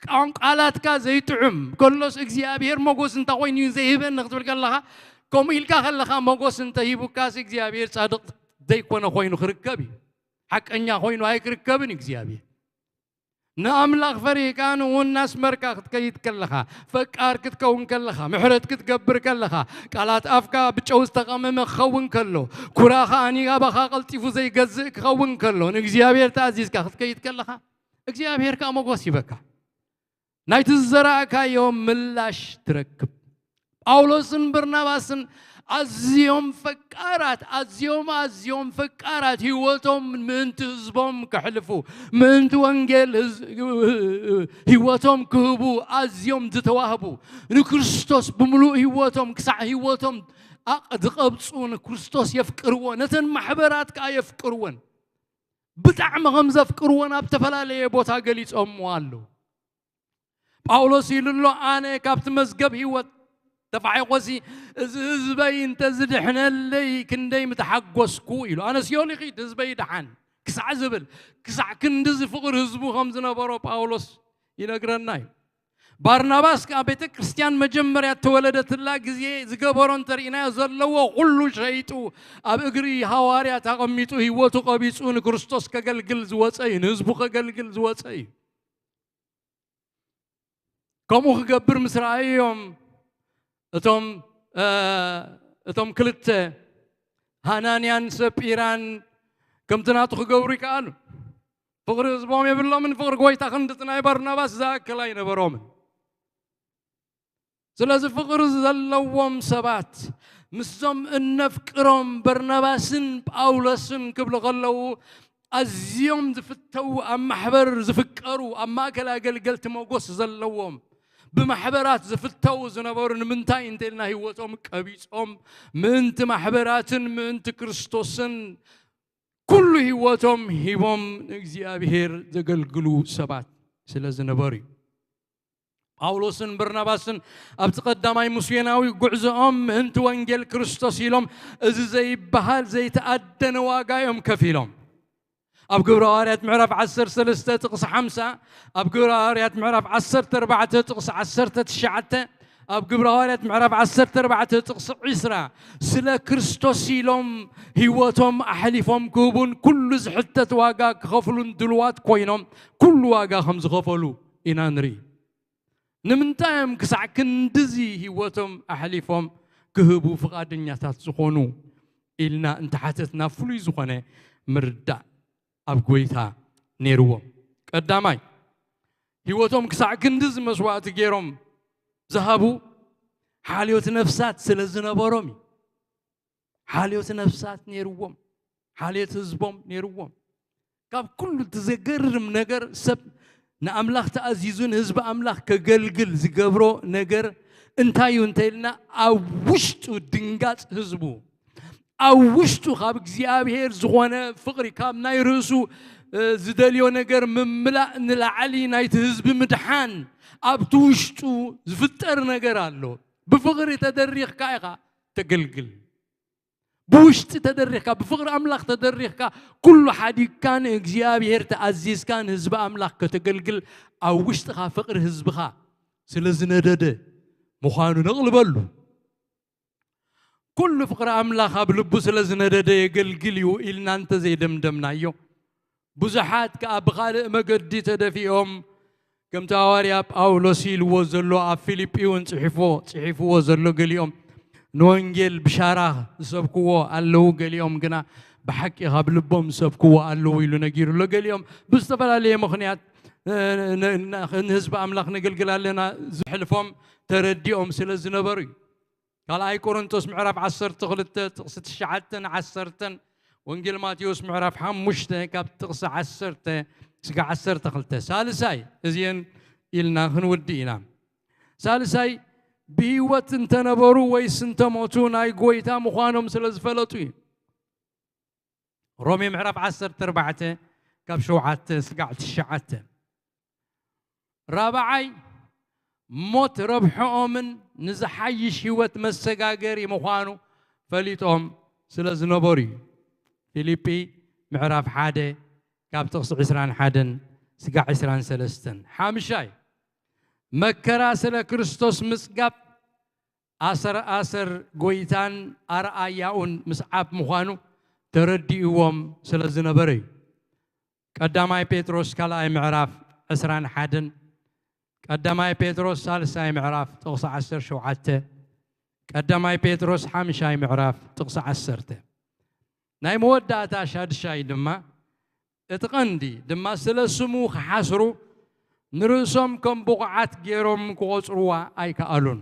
ቃም-፣ ቃላትካ ዘይጥዑም ከሎስ እግዚኣብሔር ሞጎስ እንታይ ኮይኑ እዩ ዘይህበኒ ክትብል ከለኻ፣ ከምኡ ኢልካ ከለኻ ሞጎስ እንተሂቡካስ እግዚኣብሔር ጻድቕ ዘይኮነ ኮይኑ ክርከብ እዩ። ሓቀኛ ኮይኑ ኣይክርከብን እዩ እግዚኣብሔር። ንኣምላኽ ፈሪህካ ንኡ እናስመርካ ክትከይድ ከለኻ፣ ፈቃር ክትከውን ከለኻ፣ ምሕረት ክትገብር ከለኻ፣ ቃላት ኣፍካ ብጨው ዝተቐመመ ክኸውን ከሎ፣ ኩራ ኸኣኒ ኣባኻ ቀልጢፉ ዘይገዝእ ክኸውን ከሎ፣ ንእግዚኣብሔር ተኣዚዝካ ክትከይድ ከለኻ፣ እግዚኣብሔር ከኣ ሞጎስ ይበካ። ናይቲ ዝዘራእካዮ ምላሽ ትረክብ። ጳውሎስን በርናባስን ኣዝዮም ፈቃራት፣ ኣዝዮም፣ ኣዝዮም ፈቃራት፣ ህይወቶም ምእንቲ ህዝቦም ከሕልፉ፣ ምእንቲ ወንጌል ህዝ-፣ ህይወቶም ክህቡ ኣዝዮም ዝተዋህቡ፣ ንክርስቶስ ብምሉእ ህይወቶም፣ ክሳዕ ህይወቶም ኣቕ-፣ ዝቐብጹ ንክርስቶስ የፍቅርዎ፣ ነተን ማሕበራት ከኣ የፍቅርወን። ብጣዕሚ ከም ዘፍቅርወን ኣብ ዝተፈላለየ ቦታ ገሊጾምዎ ኣለዉ። ጳውሎስ ኢሉ ኣሎ፣ "ኣነ ካብቲ መዝገብ ህይወት ተፋሒቆሲ፣ እዚ ህዝበይ እንተዝድሕነለይ ክንደይ ምተሓጎስኩ" ኢሉ። ኣነ ሲኦል ይኺድ ህዝበይ ይድሓን ክሳዕ ዝብል፣ ክሳዕ ክንድዚ ፍቕሪ ህዝቡ ከም ዝነበሮ ጳውሎስ ይነግረና እዩ። ባርናባስ ከኣ ቤተ ክርስቲያን መጀመርያ እተወለደትላ ግዜ ዝገበሮ እንተርኢናዮ፣ ዘለዎ ኩሉ ሸይጡ ኣብ እግሪ ሃዋርያት ኣቐሚጡ ህይወቱ ቀቢጹ ንክርስቶስ ከገልግል ዝወጸ እዩ፣ ንህዝቡ ከገልግል ዝወጸ እዩ። ከምኡ ክገብር ምስ ረኣዩ እዮም እቶም፣ እ፣ እቶም ክልተ ሃናንያን ሰጲራን ከምቲ ናቱ ክገብሩ ይከኣሉ። ፍቕሪ ህዝቦም የብሎምን፣ ፍቕሪ ጎይታ ክንድቲ ናይ ባርናባስ ዝኣክል ኣይነበሮምን። ስለዚ ፍቕሪ ዘለዎም ሰባት ምስዞም እነፍቅሮም በርናባስን ጳውሎስን ክብሉ ከለዉ ኣዝዮም ዝፍተዉ፣ ኣብ ማሕበር ዝፍቀሩ፣ ኣብ ማእከል ኣገልገልቲ ሞጎስ ዘለዎም፣ ብማሕበራት ዝፍተዉ ዝነበሩ ንምንታይ እንተ ኢልና ህይወቶም ቀቢጾም ምእንቲ ማሕበራትን ምእንቲ ክርስቶስን ኩሉ ህይወቶም ሂቦም ንእግዚኣብሔር ዘገልግሉ ሰባት ስለ ዝነበሩ እዩ። ጳውሎስን በርናባስን ኣብቲ ቀዳማይ ምስዮናዊ ጉዕዞኦም ምእንቲ ወንጌል ክርስቶስ ኢሎም እዚ ዘይበሃል ዘይተኣደነ ዋጋ እዮም ከፊሎም። ኣብ ግብረ ሃዋርያት ምዕራፍ ዓሰርተ ሰለስተ ጥቕሲ ሓምሳ፣ ኣብ ግብረ ሃዋርያት ምዕራፍ ዓሰርተ ኣርባዕተ ጥቕሲ ዓሰርተ ትሽዓተ፣ ኣብ ግብረ ሃዋርያት ምዕራፍ ዓሰርተ ኣርባዕተ ጥቕሲ ዕስራ፣ ስለ ክርስቶስ ኢሎም ህይወቶም ኣሕሊፎም ክህቡን ኩሉ ዝሕተት ዋጋ ክኸፍሉን ድልዋት ኮይኖም ኩሉ ዋጋ ከም ዝኸፈሉ ኢና ንርኢ። ንምንታይ እዮም ክሳዕ ክንድዚ ህይወቶም ኣሕሊፎም ክህቡ ፍቓደኛታት ዝኾኑ ኢልና እንተሓተትና ፍሉይ ዝኾነ ምርዳእ ኣብ ጎይታ ነይርዎም። ቀዳማይ፣ ህይወቶም ክሳዕ ክንድዚ መስዋእቲ ገይሮም ዝሃቡ ሓልዮት ነፍሳት ስለ ዝነበሮም እዩ። ሓልዮት ነፍሳት ነይርዎም፣ ሓልዮት ህዝቦም ነይርዎም። ካብ ኩሉ እቲ ዘገርም ነገር ሰብ ንኣምላኽ ተኣዚዙ ንህዝቢ ኣምላኽ ከገልግል ዝገብሮ ነገር እንታይ እዩ እንተ ኢልና ኣብ ውሽጡ ድንጋጽ ህዝቡ ኣብ ውሽጡ ካብ እግዚኣብሔር ዝኾነ ፍቕሪ ካብ ናይ ርእሱ እ፣ ዝደልዮ ነገር ምምላእ ንላዕሊ ናይቲ ህዝቢ ምድሓን ኣብቲ ውሽጡ ዝፍጠር ነገር ኣሎ። ብፍቕሪ ተደሪኽካ ኢኻ ተገልግል። ብውሽጢ ተደሪኽካ፣ ብፍቕሪ ኣምላኽ ተደሪኽካ፣ ኩሉ ሓዲግካ ንእግዚኣብሔር ተኣዚዝካ ንህዝቢ ኣምላኽ ከተገልግል ኣብ ውሽጥኻ ፍቕሪ ህዝብኻ ስለ ዝነደደ ምዃኑ ነቕልበሉ። ኩሉ ፍቕሪ ኣምላኽ ኣብ ልቡ ስለ ዝነደደ የገልግል እዩ ኢልና እንተ ዘይደምደምናዮ፣ ብዙሓት ከኣ ብኻልእ መገዲ ተደፊኦም፣ ከምቲ ሃዋርያ ጳውሎስ ኢልዎ ዘሎ ኣብ ፊልጲ እውን ጽሒፎ-፣ ጽሒፍዎ ዘሎ፣ ገሊኦም ንወንጌል ብሻራ ዝሰብክዎ ኣለዉ፣ ገሊኦም ግና ብሓቂ ካብ ልቦም ዝሰብክዎ ኣለዉ ኢሉ ነጊሩ ኣሎ። ገሊኦም ብዝተፈላለየ ምኽንያት፣ እ፣ ን-፣ ን-፣ ንህዝቢ ኣምላኽ ነገልግል ኣለና ዝሕልፎም ተረዲኦም ስለ ዝነበሩ እዩ። ካልኣይ ቆሮንቶስ ምዕራፍ ዓሰርተ ክልተ ጥቕሲ ትሽዓተን ዓሰርተን፣ ወንጌል ማቴዎስ ምዕራፍ ሓሙሽተ ካብ ጥቕሲ ዓሰርተ ስጋዕ ዓሰርተ ክልተ። ሳልሳይ፣ እዚአን ኢልና ክንውድእ ኢና። ሳልሳይ፣ ብህይወት እንተነበሩ ወይስ እንተሞቱ ናይ ጎይታ ምዃኖም ስለ ዝፈለጡ እዩ። ሮሜ ምዕራፍ ዓሰርተ ኣርባዕተ ካብ ሸውዓተ ስጋዕ ትሽዓተ። ራብዓይ፣ ሞት ረብሐኦምን ንዝሓይሽ ህይወት መሰጋገሪ ምዃኑ ፈሊጦም ስለ ዝነበሩ እዩ። ፊልጲ ምዕራፍ ሓደ ካብ ጥቕሲ ዕስራን ሓደን ስጋዕ ዕስራን ሰለስተን። ሓምሻይ፣ መከራ ስለ ክርስቶስ ምጽጋብ ኣሰር ኣሰር ጎይታን ኣርኣያኡን ምስዓብ ምዃኑ ተረዲእዎም ስለ ዝነበረ እዩ። ቀዳማይ ጴጥሮስ ካልኣይ ምዕራፍ ዕስራን ሓደን፣ ቀዳማይ ጴጥሮስ ሳልሳይ ምዕራፍ ጥቕሲ ዓሰርተ ሸውዓተ፣ ቀዳማይ ጴጥሮስ ሓምሻይ ምዕራፍ ጥቕሲ ዓሰርተ። ናይ መወዳእታ ሻድሻይ ድማ፣ እቲ ቀንዲ ድማ ስለ ስሙ ክሓስሩ ንርእሶም ከም ብቑዓት ገይሮም ክቖጽርዋ ኣይከኣሉን።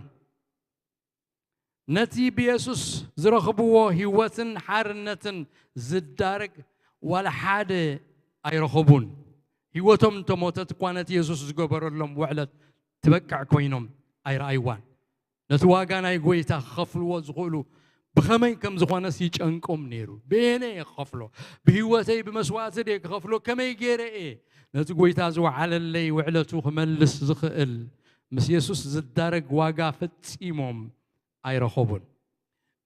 ነቲ ብየሱስ ዝረኽብዎ ህይወትን ሓርነትን ዝዳረግ ዋላ ሓደ ኣይረኸቡን። ህይወቶም እንተሞተት እኳ ነቲ የሱስ ዝገበረሎም ውዕለት ትበቅዕ ኮይኖም ኣይረኣይዋን። ነቲ ዋጋ ናይ ጎይታ ክኸፍልዎ ዝኽእሉ ብኸመይ ከም ዝኾነስ ይጨንቆም ነይሩ። በየነ እየ ክኸፍሎ? ብህይወተይ ብመስዋእቲ ድየ ክኸፍሎ? ከመይ ገይረ እየ ነቲ ጎይታ ዝወዓለለይ ውዕለቱ ክመልስ ዝኽእል? ምስ የሱስ ዝዳረግ ዋጋ ፈጺሞም ኣይረኸቡን።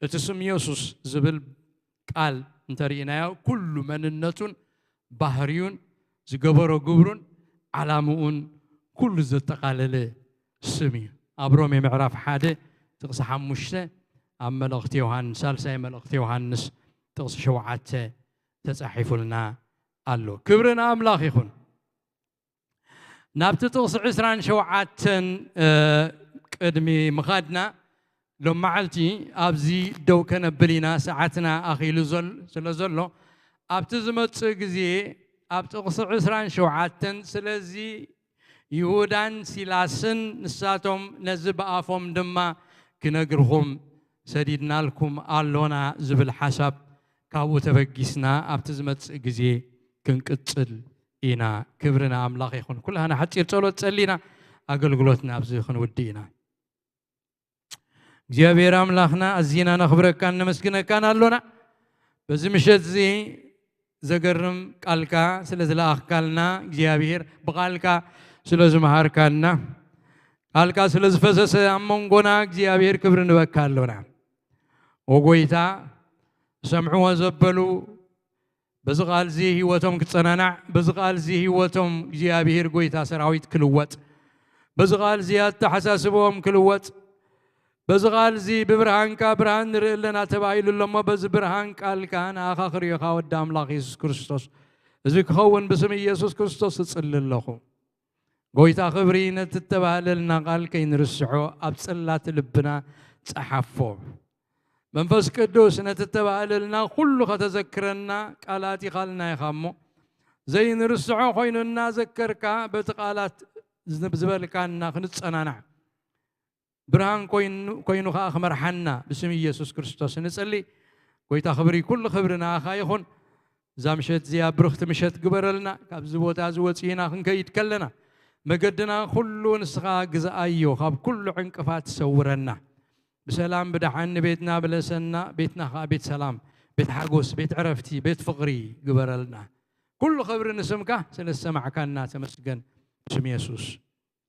እቲ ስም የሱስ ዝብል ቃል እንተርኢናዮ፣ ኩሉ መንነቱን ባህርዩን ዝገበሮ ግብሩን ዓላምኡን ኩሉ ዘጠቓለለ ስም እዩ። ኣብ ሮሜ ምዕራፍ ሓደ ጥቕሲ ሓሙሽተ፣ ኣብ መልእኽቲ ዮሃንስ፣ ሳልሳይ መልእኽቲ ዮሃንስ ጥቕሲ ሸውዓተ ተጻሒፉልና ኣሎ። ክብሪ ንኣምላኽ ይኹን። ናብቲ ጥቕሲ ዕስራን ሸውዓተን፣ እ፣ ቅድሚ ምኻድና፣ ሎም መዓልቲ ኣብዚ ደው ከነብል ኢና፣ ሰዓትና ኣኺሉ ዘል-፣ ስለ ዘሎ፣ ኣብቲ ዝመጽእ ግዜ ኣብ ጥቕሲ ዕስራን ሸውዓተን፣ ስለዚ ይሁዳን ሲላስን ንሳቶም ነዚ ብኣፎም ድማ ክነግርኹም ሰዲድናልኩም ኣሎና ዝብል ሓሳብ ካብኡ ተበጊስና ኣብቲ ዝመጽእ ግዜ ክንቅጽል ኢና። ክብሪ ንኣምላኽ ይኹን። ኩላህና ሓጺር ጸሎት ጸሊና ኣገልግሎትና ኣብዚ ክንውድእ ኢና። እግዚኣብሔር ኣምላኽና፣ ኣዚና ነኽብረካን ነመስግነካን ኣሎና። በዚ ምሸት እዚ ዘገርም ቃልካ ስለ ዝለኣኽካልና እግዚኣብሔር፣ ብቃልካ ስለ ዝመሃርካና፣ ቃልካ ስለ ዝፈሰሰ ኣብ መንጎና እግዚኣብሔር ክብሪ ንበካ ኣሎና። ኦ ጎይታ፣ ዝሰምዕዎ ዘበሉ በዚ ቃል እዚ ህይወቶም ክጸናናዕ፣ በዚ ቃል እዚ ህይወቶም እግዚኣብሔር ጎይታ ሰራዊት ክልወጥ፣ በዚ ቃል እዚ ኣተሓሳስቦም ክልወጥ፣ በዚ ቃል እዚ ብብርሃንካ ብርሃን ንርኢ ኣለና ተባሂሉ ኣሎ እሞ፣ በዚ ብርሃን ቃልካ ንኣኻ ክርእዮኻ ወዲ ኣምላኽ የሱስ ክርስቶስ፣ እዚ ክኸውን ብስም ኢየሱስ ክርስቶስ እጽሊ ኣለኹ። ጎይታ ክብሪ፣ ነቲ እተባህለልና ቃል ከይንርስዖ ኣብ ጽላት ልብና ጸሓፎ። መንፈስ ቅዱስ፣ ነቲ እተባህለልና ኩሉ ከተዘክረና ቃል ኣእቲኻልና ኢኻ እሞ፣ ዘይንርስዖ ኮይኑ እናዘከርካ በቲ ቃላት ዝብ-፣ ዝበልካና ክንጸናናዕ፣ ብርሃን ኮይኑ፣ ኮይኑ ከኣ ክመርሓና ብስም ኢየሱስ ክርስቶስ ንጸሊ። ጎይታ ክብሪ፣ ኩሉ ክብሪ ንኣኻ ይኹን። እዛ ምሸት እዚኣ ብርኽቲ ምሸት ግበረልና። ካብዚ ቦታ እዚ ወጺእና ክንከይድ ከለና መገድና ኩሉ ንስኻ ግዝኣዮ፣ ካብ ኩሉ ዕንቅፋት ሰውረና። ብሰላም ብደሓን ንቤትና ብለሰና። ቤትና ከኣ ቤት ሰላም፣ ቤት ሓጎስ፣ ቤት ዕረፍቲ፣ ቤት ፍቕሪ ግበረልና። ኩሉ ክብሪ ንስምካ ስለ ዝሰማዕካና ተመስገን። ብስም የሱስ፣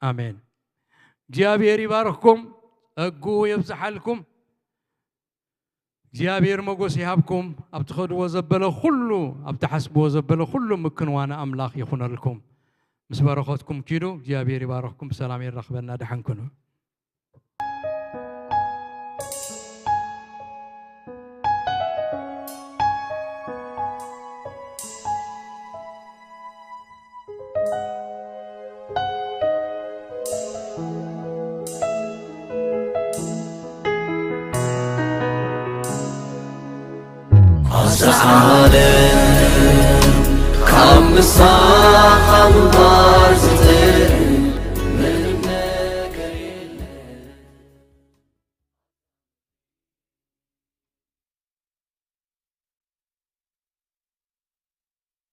ኣሜን። እግዚኣብሔር ይባርኽኩም፣ ጸግኡ የብዝሓልኩም። እግዚኣብሔር ሞጎስ ይሃብኩም። ኣብ ትኸድዎ ዘበለ ኩሉ፣ ኣብ ትሓስብዎ ዘበለ ኩሉ ምክንዋነ ኣምላኽ ይኹነልኩም። ምስ በረኸትኩም ኪዱ። እግዚኣብሔር ይባርኽኩም። ብሰላም የራኽበና። ደሓን ኩኑ። ኣዛ ዓለም ካብ ምሳኻ ምንባር